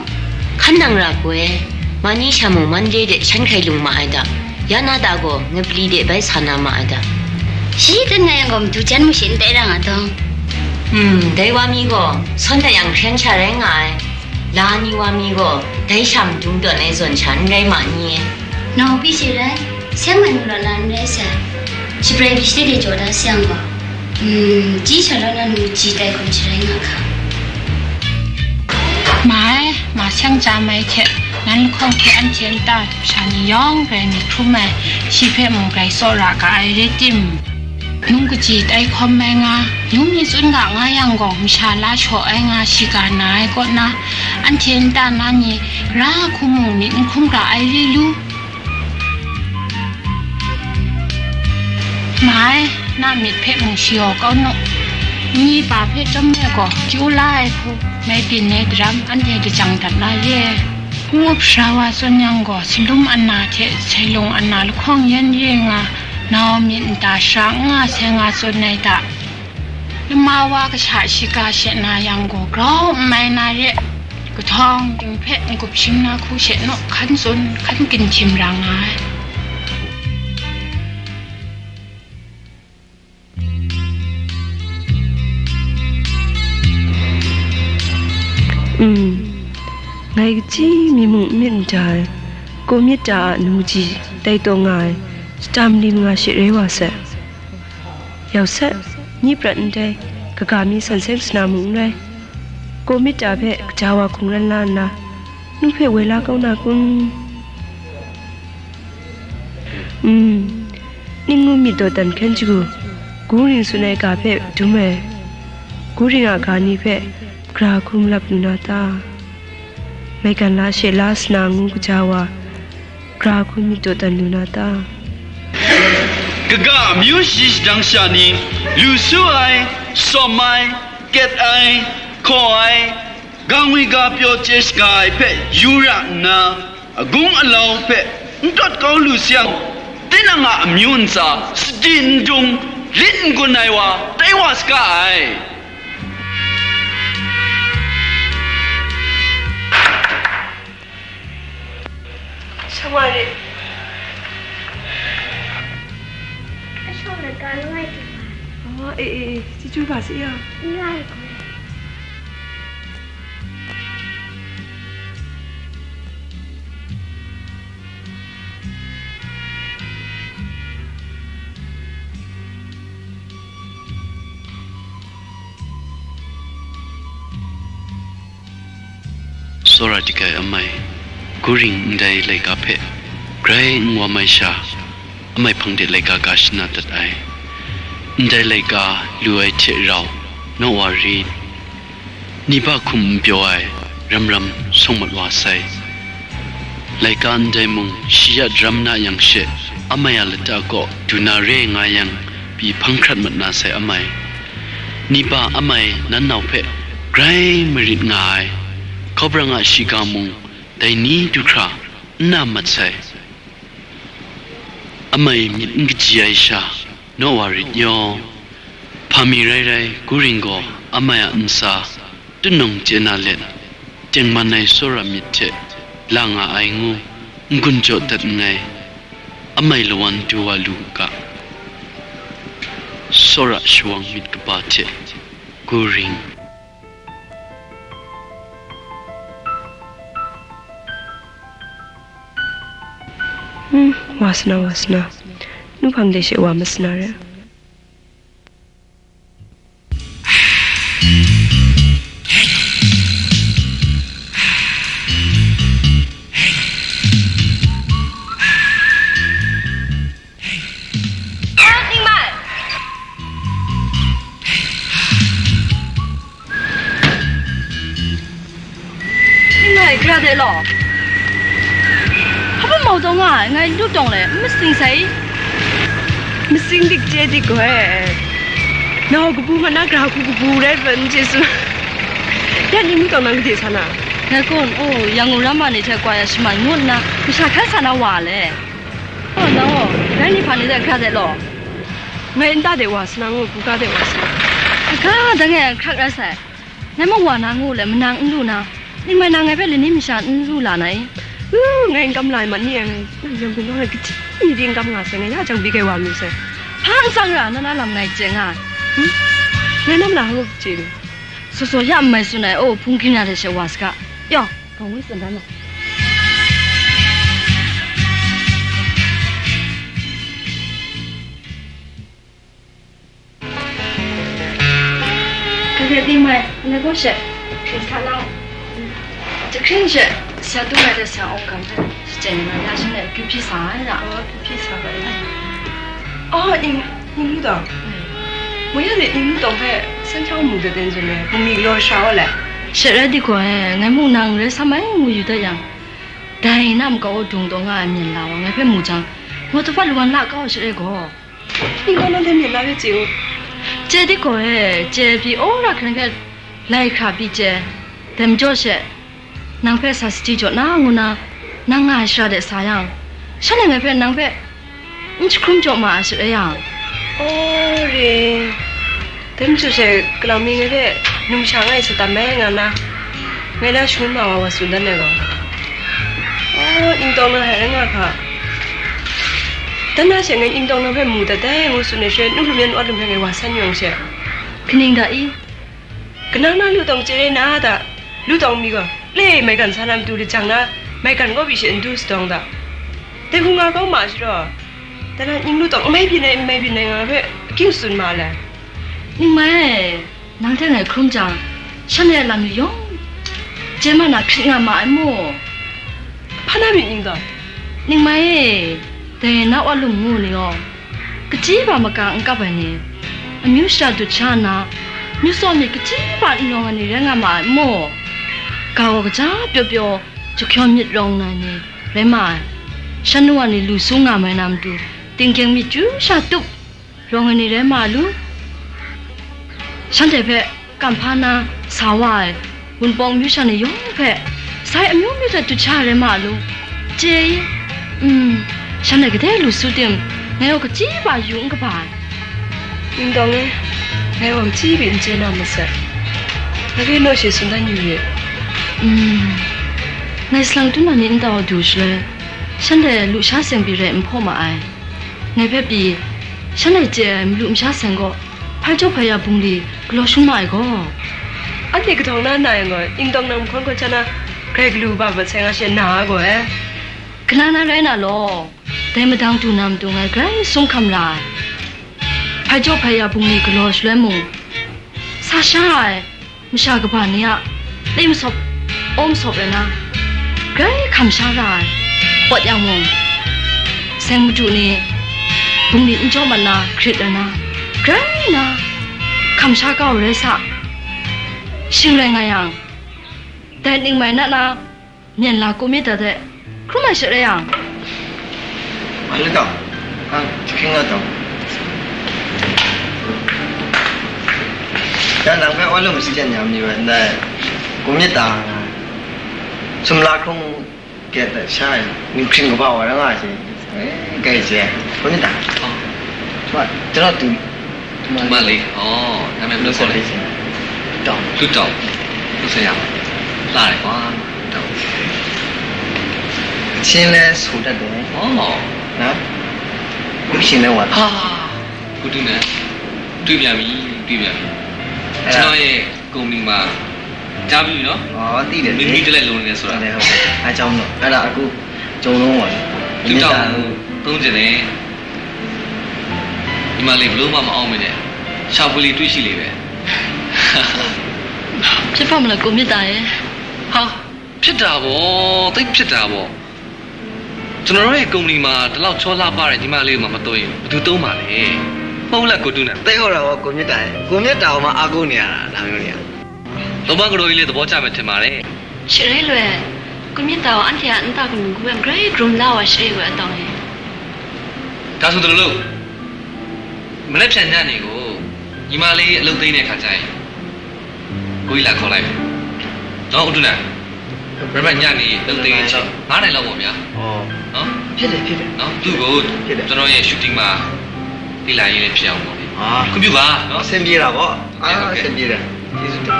Hkan nang ra ku e. Mani sha mung Monday de shan hkai lung ma ai da. Ya na da gaw, Ngapli de bai sa na ma ai da. Shi dan nga yang gaw, madu jan mu shi ndai ra nga dawng. Hmm, dai wa mi gaw, sawn dat yang hkren sha rai nga ai. La ni wa mi gaw, dai sha madu tawn ai zawn sha n rai ma ni? Nau pi shi rai, seng mai mu la na n rai sai. Shi prai pyi shi de jaw da sayang gaw, mm, ji sha la na nu ji tai hkawm shi rai nga hka. Ma e, ma seng ja mai hte, nan lahkawng hte anhte nta sha ni yawng grai myit hkrum ai, shi hpe mung grai tsawra ga ai rai tim? Nung kaji tai hkawm ai nga, yu mi tsun ga nga yang gaw, masha la shaw ai nga, shiga na ai kaw na, anhte nta na ni, ra hku mung myit n hkrum ga ai rai lu? Ma e, na myit hpe mung shayaw kau nu. Ni pa hpe chyawm ai gaw, chyu la ai hku, mai byin ai daram anhte lajang dat la ye. N-up sara wa tsun yang gaw, salum ana hte sailung ana lahkawng yan re nga, nau myit nta sara n nga sai nga tsun ai ta. Lama wa kasha shiga she na yang gaw, grau n mai na re. Kahtawng ting hpe n-gup shim na hku she naw hkan tsun, hkan ginhtim ra nga ai. Mm. Ngai kaji mi mung n myit n ja ai, kaw myit ta a nu kaji tai taw nga ai, shata mali manga she rai wa sai. Yau sai, ni prat ndai, kaga mi san seng sana mung n rai. Kaw myit ta hpe kaja wa hkungran la nna, nu hpe woi la kau na kun? Mm, ning ngu myit dawdan hkyen shagu, Gu Ring tsun ai ga hpe dum ai, Gu Ring a ga ni hpe gara hku malap lu na ta? Maigan la she la sana ngu kaja wa, gara hku myit dawdan lu na ta? Kaga amyu shayi shadang sha ni, lu su ai, sawm ai, kyet ai, hkaw ai, ga ngwi ga pyaw chye shaga ai hpe yu ra nna, agung alau hpe n tawt kau lu sayang, tinang a amyu ntsa sadi n dung, lit n gun ai wa tai wa saga ai. Shangai re. Ashong na ka langai tu. Oh, eh, eh, eh, si chyu ga si ya. Langai ko. Tsawra dik ai amai, Gu Ring ndai laika hpe grai n wa mai sha, amai hpang de laika ga shana dat ai. Ndai laika lu ai hte rau, naw wa rit. Ni ba hkum n pyaw ai, ram ram sawng mat wa sai. Laika ndai mung, shi ya daram na yang she, amai a lata kaw du na re nga yang, pyi hpang hkrat mat na sai amai. Niba amai nan nau hpe grai marit nga ai, hkawprang a shiga mung dai ni du hkra n na mat sai. Amai myit n kaji ai sha, naw wa rit yaw. Hpa mi rai rai, Guring gaw amai a ntsa, tunung chye na let, tengman ai tsawra myit hte la nga ai ngu n-gun jaw dat nngai. Amai lawan du wa lu u ga, tsawra shawang myit kaba hte, Guring. Hmm, wa sa na, wa sa na. Nu hpang de she wa ma sa na re. Ngai, gara de law. Hpa mau taw nga ai, ngai lu tawng le, n masing sai. Masing dik chye dik gaw e. Nau kabu nga na, gara hku kabu rai ban chye su. Ya ning lu tawng nang gade sa na? Ngai kun, oh, yang u ram ma ni hte kwa ya shaman ngut nna, masha hkan sa na wa le. Oh, nang gaw, rai ni hpa ni de gara de law. Ngai nta de wa sa na, ngu, buga de wa sa na. Ga, dang e hkrak rai sai. Ngai mung wa na ngu le, manang n lu na, ning mai na ngai hpe lani masha n lu la na i? U, ngai n kam la ai mat ni e, ngai nang yawng hkungga ngai kaji ni di n kam nga sai, ngai ya jang bi kai wa mu sai. Hpa n tsang ra, na na lam ngai chye nga ai. Hmm? Ngai na mala hpa mung chye lu. Saw saw ya n mai tsun ai, o, hpung hkingya hte she wa saga. Yaw, bang woi tsun dan na. Gade ting mai, ngai gaw she, hpring hta na u. Jahkring she, sa tu ai hte sa awng gam hpe, shachyen nga ya, shanhte akyu hpyi sa ai ra. Akyu hpyi sa ga ai. Oh, ning, ning lu tawng. Mo ya de ning lu tawng hpe, san hkyaw mu dat den zawn e, bungli galaw sha wa le. She rai di gaw e, ngai mung nang rai sa mai ngu yu dat yang, dai na makau dung taw nga ai myen la wa, ngai hpe mu jang, mo taw pat lawan la kau she rai gaw. Ning gaw nang hte myen la hpe chye u. Chye di gaw e, chye pyi, o, ra hkren hkren, lai hkra pyi chye. Dai majaw she, nang hpe sa sadi jaw na ngu na, nang nga ai shara de sa yang, shanhte ngai hpe nang hpe n jahkrum jaw ma ai sut rai yang. O, re. Dai majaw she, kalang mi ngai hpe numsha ngai sa tam ai nga na, ngai na shangun ma wa wa tsun dan ai gaw. O, ning tawng na hte rai nga hka. Dan na she ngai ning tawng na hpe mu dat dai ngu tsun ai she, nu lum yan wa lum hpe ngai wa san yawng she. Kaning da i? Kanang na lu tawng chye rai na a ta? Lu tawng mi gaw, le maigan sa na matu lajang na, maigan kaw pyi she n du sadawng ta? Dai hku nga kau ma sharaw, dan na ning lu tawng n mai byin ai, n mai byin ai nga hpe, aking tsun ma ai. Ning mai e, nang hte ngai hkrum jang, shanhte a lam ni yawng, chye ma na hkrit nga ma ai maw? Hpa na myit ning gaw? Ning mai e, dai na wa lum ngu ni gaw, kaji ba maka n kap ai ni, amyu shara dut sha nna, amyu tsawm myit kaji ba n rawng ai ni rai nga ma ai maw? Ga gaw kaja pyaw pyaw, jahkyawn myit rawng ai ni rai ma ai. Shan nu wa ni lu su nga mai na matu, tingkyeng myit chyu sha tup rawng ai ni rai ma lu? Shanhte hpe kamhpa na sa wa ai Wunpawng amyu sha ni yawng hpe, sai amyu myu hte dut sha ai rai ma lu? Chye i? Mm, shanhte gade lu su tim, ngai gaw kaji ba yu n kaba ai. Ning tawng e, ngai gaw kaji pyi n chye na masat. Ngai hpe naw she tsun dan yu rit. Mm, ngai salang dun na ni nta wa du shaloi, shanhte lusha seng pyi rai n hpaw ma ai. Ngai hpe pyi, shanhte chye ai malu masha seng gaw, hpai jaw hpai ya bungli galaw shangun ma ai gaw. Anhte kahtawng na na yang gaw, ning tawng nang mahkawn kaw hta na, grai galu ba mat sai nga she na ai gaw e. Kana na rai na law, dai madang du na matu ngai grai sum hkam ra ai. Hpai jaw hpai ya bungli galaw shaloi mung, sa sha ai masha kaba ni a le masawp, aw masawp rai na, grai hkam sha ra ai. Pawt yang mung, seng madu ni bungli n jaw mat na hkrit rai na, grai na hkam sha kau rai sa. Shing rai nga yang, dai ning mai na na, myen la ku myit dat de, hkrum ai she rai yang. Wan la taw, ang jahkring la taw. Ya, nang hpe wa lum shajan ya mi wa ndai, ku myit ta nga, sumla hkrung get that shine, ni hkring kaba wa ra nga shi, eh, kai je, ku myit ta. Oh. Tuma, tuma tu, tuma မလေး။ ဩ၊ နာမည်ဘယ်လိုခေါ်လဲ။ တောင်။ လွှတ်တော်။ ဟုတ်ဆရာ။ လှတယ်ကွာ။ ချင်းလဲဆိုတတ်တယ်။ ဩ။ နော်။ ကိုရှင်လဲဝါ။ ဟာ။ ကိုတူနဲ့တွေ့ပြန်ပြီ။ တွေ့ပြန်ပြီ။ အဲ့ဒါ ကျွန်တော်ရဲ့ကုမ္ပဏီမှာကြားပြီနော်။ ဩ၊ သိတယ်။ မင်းမီးတလဲလိုနေတယ်ဆိုတာ။ ဟုတ်တယ်။ အဲကြောင့်မလို့အဲ့ဒါအခုကျုံလုံးပါလေ။ သူတောင်းမှုသုံးချင်တယ်။ ညီမလေးဘလို့မှမအောင်မင်းနဲ့ရှာဖွေလေတွေ့ရှိလေပဲ။ ဖြစ်ပါမလားကိုမြတ်တာရဲ့။ ဟာ။ ဖြစ်တာပေါ့။ သိပ်ဖြစ်တာပေါ့။ ကျွန်တော်တို့ရဲ့ကုမ္ပဏီမှာဒီလောက်ချောလှပတဲ့ညီမလေးကိုမှမသုံးရင်ဘယ်သူသုံးမှာလဲ။ မဟုတ်ဘူးလားကိုတူးနံ။ သိပ်ဟုတ်တာပေါ့ကိုမြတ်တာရဲ့။ ကိုမြတ်တာကိုမှအားကိုးနေရတာဒါမျိုးတွေက။ လုပ်ငန်းကတော်ကြီးလည်းသဘောကျမယ်ထင်ပါတယ်။ ရှရဲလွယ်။ ကိုမြတ်တာကိုအန်တီကအန်တာကမူကူဝဲ great groom လာဝါရှရဲဝဲအတောင်းရင်။ ဒါဆိုတလို့လို့မနေ့ဖြန်ညနေကိုညီမလေးအလုပ်သိမ်းတဲ့ခါကျရင် ကိုကြီးလာခေါ်လိုက်မယ်နော်ဦးတူနံ။ ရမတ်ညနေလုပ်သိမ်းချင်းငါးနာရီလောက်ပေါ့ဗျာ။ ဩ။ နော်။ ဖြစ်တယ်ဖြစ်တယ်နော်။ သူ့ကိုဖြစ်တယ်ကျွန်တော်ရဲ့ shooting မှာလေ့လာရေးလည်းဖြစ်အောင်ပေါ့လေ။ အာ။ ခွင့်ပြုပါနော်။ အဆင်ပြေတာပေါ့။ အာ။ အဆင်ပြေတယ်။ ကျေးဇူးတင်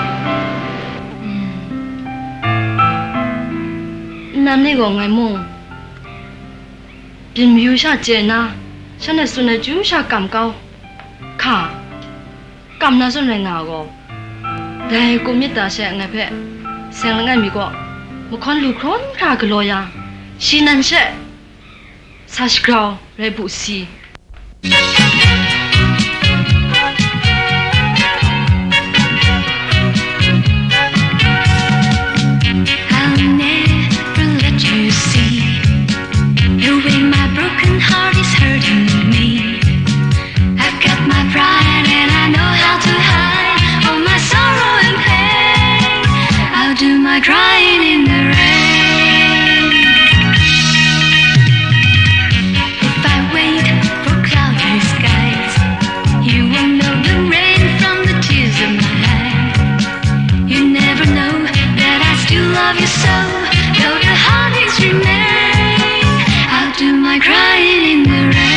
။ နမ်းလေးကိုငိုင်မုံ ပြင်မယူရကျဲနာရှနဲ့စွန်နဲ့ကျူးရှကမ်ကောင်းခါ ကမ်နာစွန်နဲ့ငါကို ဒဲကိုမြစ်တာရှဲငါဖဲဆယ်ငါမီကို မခွန်လူခွန်ခါကလော်ယာ ရှီနန်ရှဲ ဆာရှ်ဂရောင်ရဲပူစီ I'll never let you see the way my broken heart is hurting me. I've got my pride and I know how to hide all my sorrow and pain. I'll do my crying in the rain. If I wait for cloudy skies, you won't know the rain from the tears of my eyes. You never know that I still love you so, though the heartaches remain. I'll do my crying in the rain.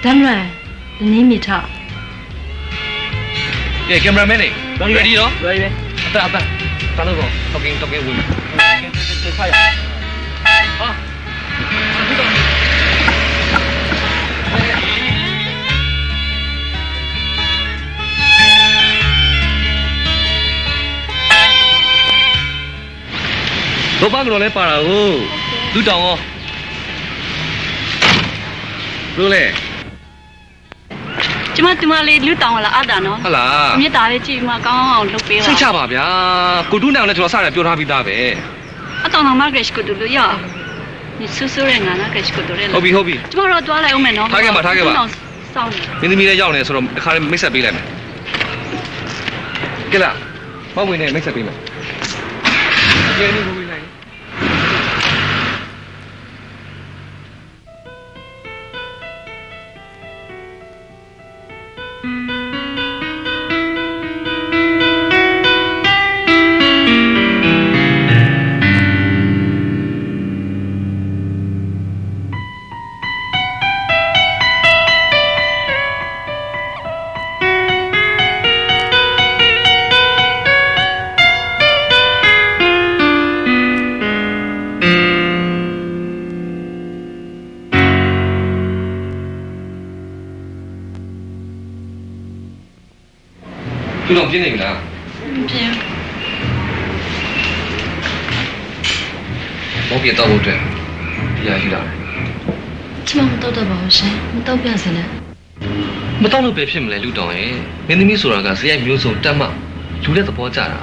တမ်းလွယ်၊ တနည်းမီထ။ ကဲ cameraman တွေ ready နော်။ Ready ပဲ။ အသံ အသံ တန်းလို့ကော talking talking ဝင်။ ဟာ။ လောဘကတော့လဲပါတာကို။ လူတောင်ရော။ ဘယ်လိုလဲ။ ကျမ သူမလေး လူတောင်လာအပ်တာနော်။ ဟုတ်လား။ မြစ်တာလေးကြည့်ပြီးမှ ကောင်းကောင်းလုပ်ပေးပါ။ စိတ်ချပါဗျာ။ ကိုတူးနံကိုလည်း ကျွန်တော်စတယ်ပြောထားပြီးသားပဲ။ အတောင်တော်မ ကရရှိကိုတူလို့ရအောင်။ မြစ်ဆူဆူတဲ့ငါနော် ကရရှိကိုတူတဲ့။ ဟုတ်ပြီ ဟုတ်ပြီ။ ကျမတို့သွားလိုက်ဦးမယ်နော်။ ထားခဲ့ပါ ထားခဲ့ပါ။ သူ့နောက်စောင့်နေ။ မင်းသမီးလည်းရောက်နေဆိုတော့ တခါလေးမိတ်ဆက်ပေးလိုက်မယ်။ ကဲလား။ မဝင်နဲ့ မိတ်ဆက်ပေးမယ်။ ကဲ မင်းဝင်လိုက်။ သူတော့ပြင်းနေပြီလား။ မပြင်းဘူး။ မော်ဘီတောက်ဖို့အတွက်ဘီယာယူလာတယ်။ ကျမမတောက်တတ်ပါဘူးရှင်။ မတောက်ပြစေနဲ့။ မတောက်လို့ပဲဖြစ်မလဲ လူတောင်ရဲ့။ မင်းသမီးဆိုတာက စရိုက်မျိုးစုံတတ်မှ လူလည်းသဘောကျတာ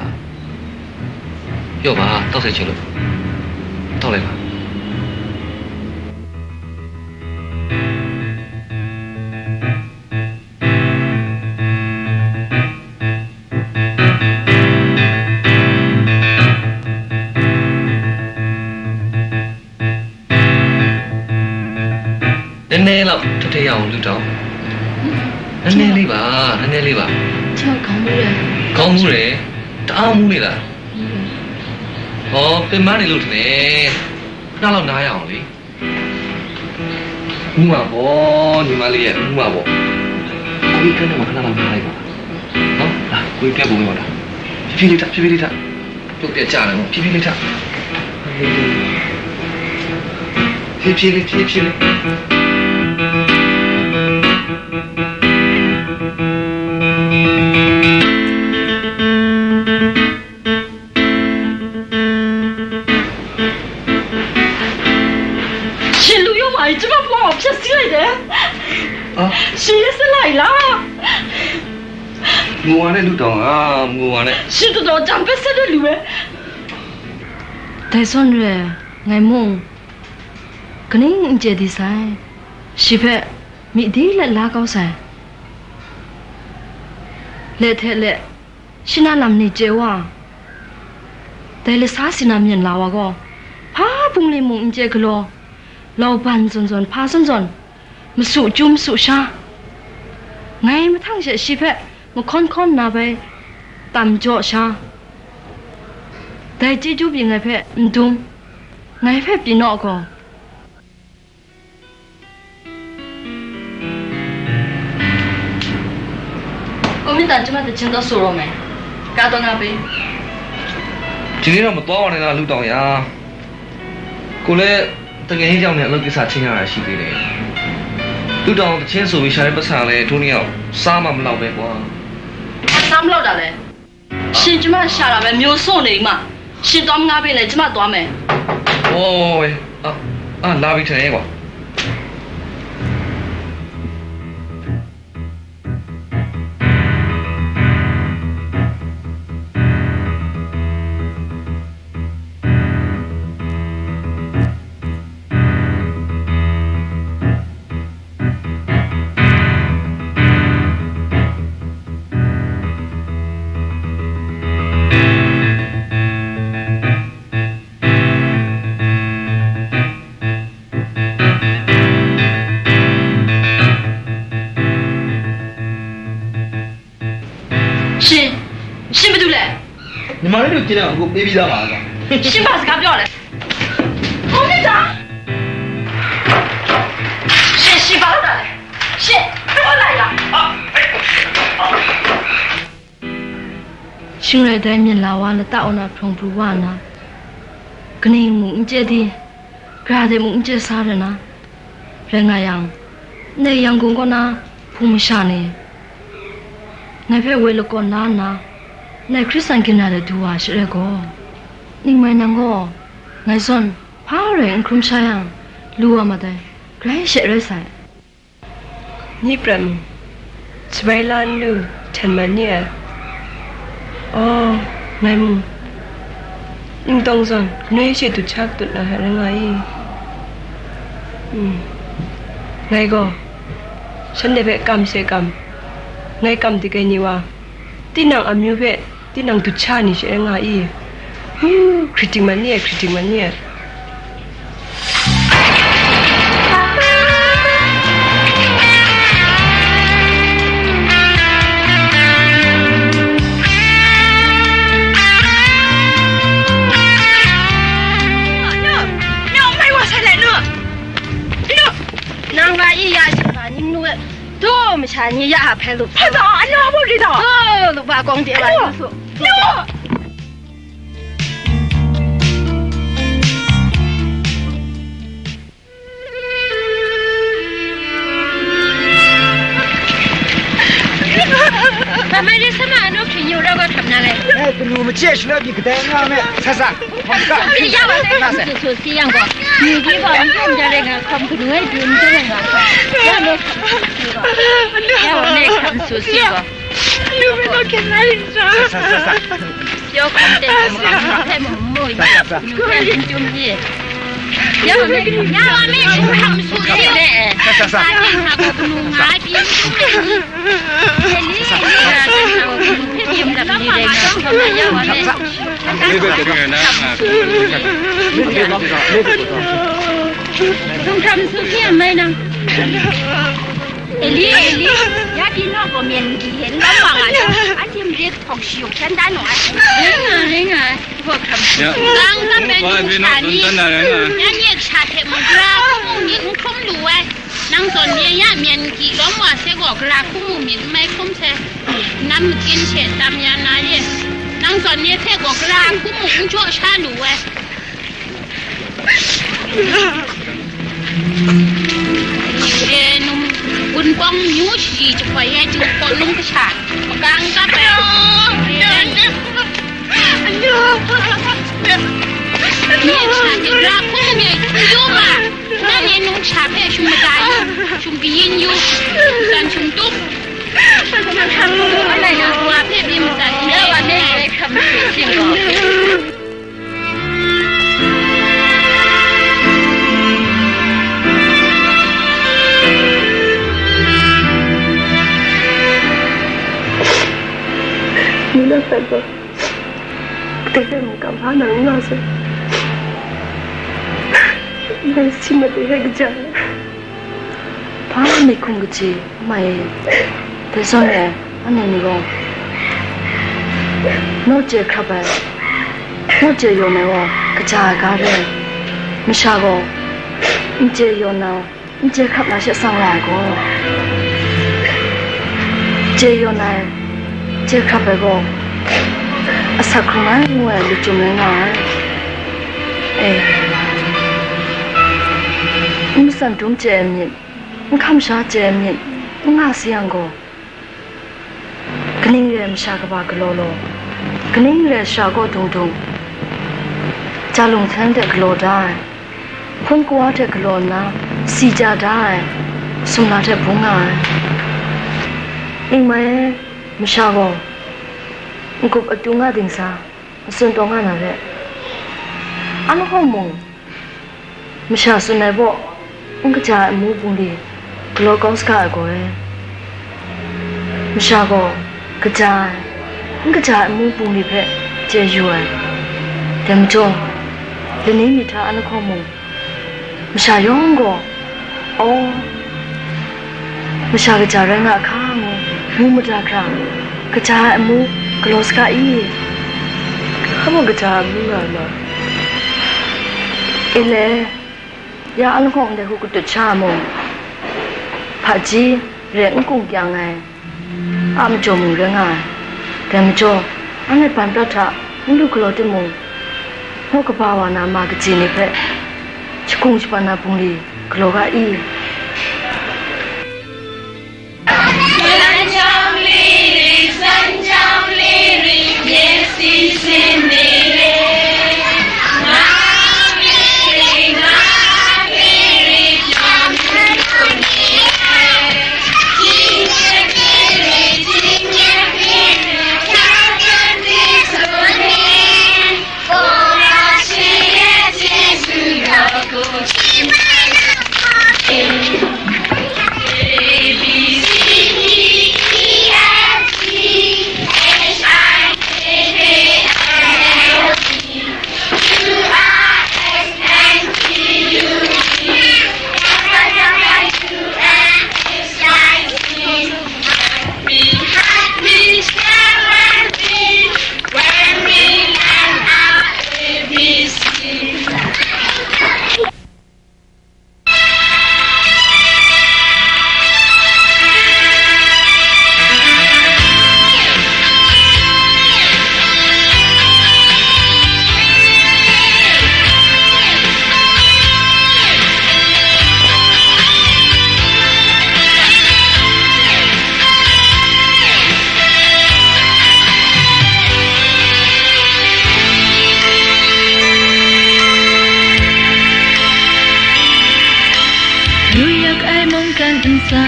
။ ပြော့ပါ တောက်စေချင်လို့။ လိုက်ပါ။ နည်းနည်းလောက် ထွက်ထည့်ရအောင် လူတောင်။ နည်းနည်းလေးပါ၊ နည်းနည်းလေးပါ။ ကျွန်တော် ခေါင်းမူးတယ်။ ခေါင်းမူးတယ်။ တအားမူးနေလား။ မူးတယ်။ ဟော၊ ပင်ပန်းနေလို့ထင်တယ်။ ခဏလောက်နားရအောင်လေ။ မူးမှာပေါ့၊ ညီမလေးရဲ့ မူးမှာပေါ့။ ကိုကြီးခန်းထဲမှာ ခဏလောက်နားလိုက်ပါ။ နော်၊ လာ၊ ကိုကြီး ပြတ်ပုံးလေးပါလား။ ဖြည်းဖြည်းလေးထ၊ ဖြည်းဖြည်းလေးထ။ ပြုတ်ပြတ်ကျတယ်နော်။ ဖြည်းဖြည်းလေးထ၊ ဖြည်းဖြည်းလေး၊ ဖြည်းဖြည်းလေး။ ရှင်လူယုံမာကြီး ကျမဘဝကို ဖျက်ဆီးလိုက်တယ်။ အာ။ ရှင်ရက်စက်လာပြီလား။ ငိုပါနဲ့ လူတောင်၊ ငိုပါနဲ့။ ရှင်တော်တော် တံပက်ဆက်တဲ့လူပဲ။ ဒိုင်စွန်ရဲ ငိုင်မုံ ကနင်းအင်ကျဲဒီဆိုင် ရှိဖက် မိသီးလက်လါကောင်းဆိုင် လက်ထဲလက် ရှိနားလမ်းနေကျဲဝါ ဒိုင်လဆါစီနာ မြင်လာဝါကော ဖါပုင်လီမုင်အင်ကျဲကလော လောင်ပန်စွန်စွန် ဖါစွန်စွန် မစုကျူမစုရှာ ငိုင်မထန့်ရှက် ရှိဖက် မခွန်ခွန်နာပဲ တမ်ကြော့ရှာ ဒိုင်ကျေးဇူးပြင်ငိုင်ဖက် မဒုံ ငိုင်ဖက် ပြင်တော့ကော ကိုမင်းသား ကျမသီချင်းသွားဆိုတော့မယ်။ ကားတော့ငါပေး။ ဒီနေ့တော့ မသွားပါနဲ့လား လူတောင်ရ။ ကိုလည်း တငယ်ချင်းကြောင့်လည်း အလုပ်ကိစ္စ ချင်းရတာရှိသေးတယ်။ လူတောင် သီချင်းဆိုပြီး ရှာတဲ့ပိုက်ဆံလည်း ထိုးနေအောင် စားမှမလောက်ပဲကွာ။ ဘာစားမလောက်တာလဲ။ ရှင်ကျမရှာတာပဲ မျိုးစို့နေမှ။ ရှင်သွားမငှားပေးနဲ့ ကျမသွားမယ်။ အိုး၊ အာ၊ အာ၊ လာပြီထင်တယ်ကွာ။ ရှင်၊ ရှင်ဘယ်သူလဲ။ ညီမလေးတို့ ကျေနပ်အောင် ကိုပေးပြီးသားပါကွာ။ ရှင်ဘာစကားပြောလဲ။ ကိုမင်းသား။ ရှင်၊ ရှင်ဘာလုပ်တာလဲ။ ရှင်၊ ဘယ်လိုလာရ။ ရှင်ရဲဒိုင်မြင်လာဝါ လတအိုနာ ဖရုံပူဝါနာ ကနင်းမူအင်ကျဲဒီ ကရာဒိုင်မူအင်ကျဲစားရနာ ရငါယံ နေရန်ကုန်ကောနာ ဖူမရှာနေ ငါဖဲဝဲလကောနာနာ နေခရစ်စတန်ကင်နာတဲ့ဒူဝါရှရဲကော နင်းမနန်းကော ငါစွန် ဖားရဲ အခရုံးရှာယံ လူဝါမတဲ ဂရဲရှဲရဲဆိုင် Ni prat mung, sabai la n lu, hten man ni ai. Aw, ngai mung, ning tawng zawn, ganoi she dut sha katut na hte rai nga i? Mm. Ngai gaw, shanhte hpe kam she kam, ngai kam dik ai ni wa, tinang amyu hpe, tinang dut sha ni she rai nga i? Hu, hkriting man ni ai, hkriting man ni ai. Nang wa i ya shi ba, ning nu e, do masha ni ya a hpe lup. Hpa da, a na bo ri da. Do, lup ba kawng de wa, anu, ning su. Nu! Ba mai de sama anu hpring yu rau ga hkam na le. Eh, kanu mache shaloi pyi kadai nga me, sa sa, hkam ka, ya wa, na se. Su, su, si yang gaw, ni ji gaw n hkam ja le nga, hkam kanu ai pyi n ja le nga, hkam. Ya me, ya wa me, hkam su si gaw. Anu me gaw kyen la yin sa. Sa, sa, sa, sa. Pyaw hkam ten hkam hkam hpe mung mu yu, sa, sa, sa, kanu hpe n jum ye. Ya wa me, ya wa me, shung hkam su de. Sa, sa, sa. Sa, sa, sa. Sa, sa, sa. Ya wa me. Shung hkam su hkye a mai nang. Eli, Eli, ya pyi naw gaw myen gyi hten lawm wa nga jang, anhte mare hpawk shayuk hkyan da nu ai. Ring nga, ring nga, hpawk hkam. Ya. Gang kap ai wa, num pyi naw sha ni, tun tan na rai nga. Ya ni sha hte mung gara hkum mung myit n hkrum lu ai. Nang zawn ni ya myen gyi lawm wa se gaw, gara hkum mung myit n mai hkrum se, nam matsin she tam ya na ye. Nang zawn ni hte gaw, gara hkum mung n jaw sha lu ai. E, num, Wunpawng myu shaji jahpoi ai jinghpaw num kasha, magang kap ai. Ni sha jahpra hkum mi ai yu ma, na ni num sha hpe shum matai, shum kayin yu, dan shum tup. Wa hpe byin matai, ya wa ne, hkam hte shing gaw. Ni na hpe gaw, kadai hpe mung kamhpa na n nga sai. Ndai si mat ai hpe kaja ai. Hpa mi hkum kaji, mai e. Dai zawn e, anhte ni gaw, naw chye hkrap ai, naw chye yawn ai gaw kaja ai ga re ai. Masha gaw, n chye yawn na, n chye hkrap na she tsang la ai gaw, chye yawn ai, chye hkrap ai gaw, asak hkrung ai ngu ai lit chyum rai nga ai. E, n matsan dum chye ai myit, n hkam sha chye ai myit, n nga si yang gaw, kaning re ai masha kaba galaw law, kaning re ai sara kaw dung dung, ja lung hten hte galaw da ai, hpun kawa hte galaw nna, si ja da ai, sumla hte bung nga ai. Ning mai e, masha gaw, n-gup atu nga dingsa, matsun taw nga na re. An hkawng mung, masha tsun ai baw, n kaja ai amu bungli galaw kau saga ai gaw e. Masha gaw, kaja ai, n kaja ai amu bungli hpe chye yu ai. Dai majaw, lani myit hta an hkawng mung, masha yawng gaw, aw, masha kaja rai nga hka ngu, mu mada hkra, kaja ai amu galaw saga i? Hpa mung kaja ai amu nga ma. E le, ya an hkawng ndai hku katut sha mung, hpaji re n kung kyang ai a majaw mung rai nga ai. Dai majaw, anhte ban prat hta n lu galaw timung, naw kaba wa na ma kaji ni hpe shagung shaban na bungli galaw ga i? 如若 ai mungkan ntsa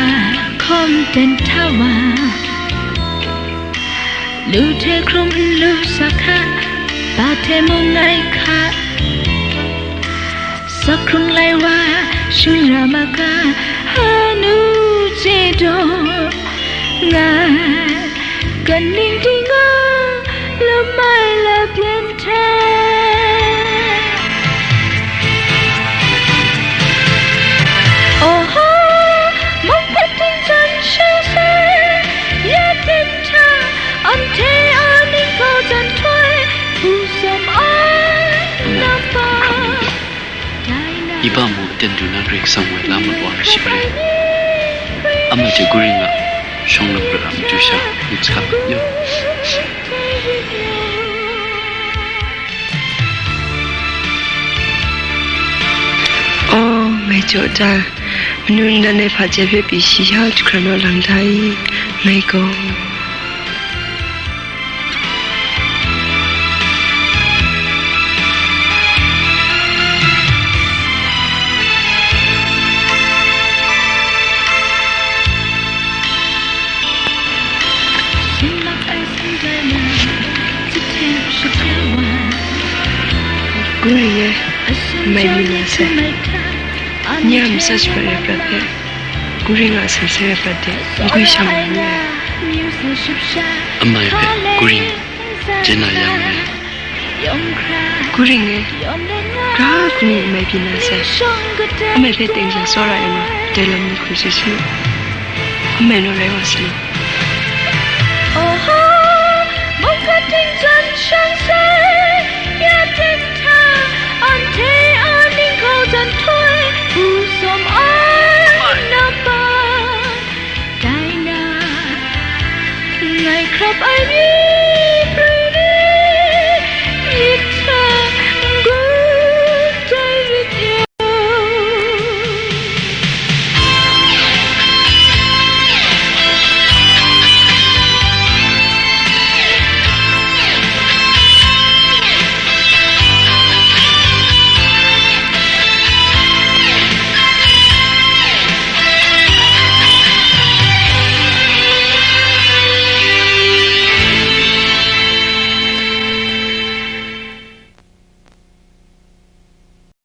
hkawm ten hta wa, lu hte hkrum n lu sa hka, ba hte mung ngai hka, Zakhrum lai wa, shun ra ma ga, hanu chye daw, ngai, kaning ting a, lamai la byen hta. Oho, mung hpe ting jan shang sai, ya byen hta, anhte a ning kau jan htoi, hpu sam ai, napa. Iba mung aten du na Karai Kasang woi la mat wa ai shi rai. Amai hte Guring a shawng lam prat a matu sha, mix up yu. Oh, ngai jaw ta, manu ndan ai hpaja hpe pyi shi ya jahkra naw lang da i, ngai gaw. Guring e, mai mi na sai. Ni a massage prat ai prat hpe, Guring a seng seng ai prat de, n gwi shang ai ni ai. Amai hpe Guring, jen na yang ai. Guring e, ga Guring mai byin na sai. Amai hpe teng ja tsawra ai nga, dai lam ni hkrum sha shi. Amai naw rai wa sa law. Oho, mungkan ting jan shang sai.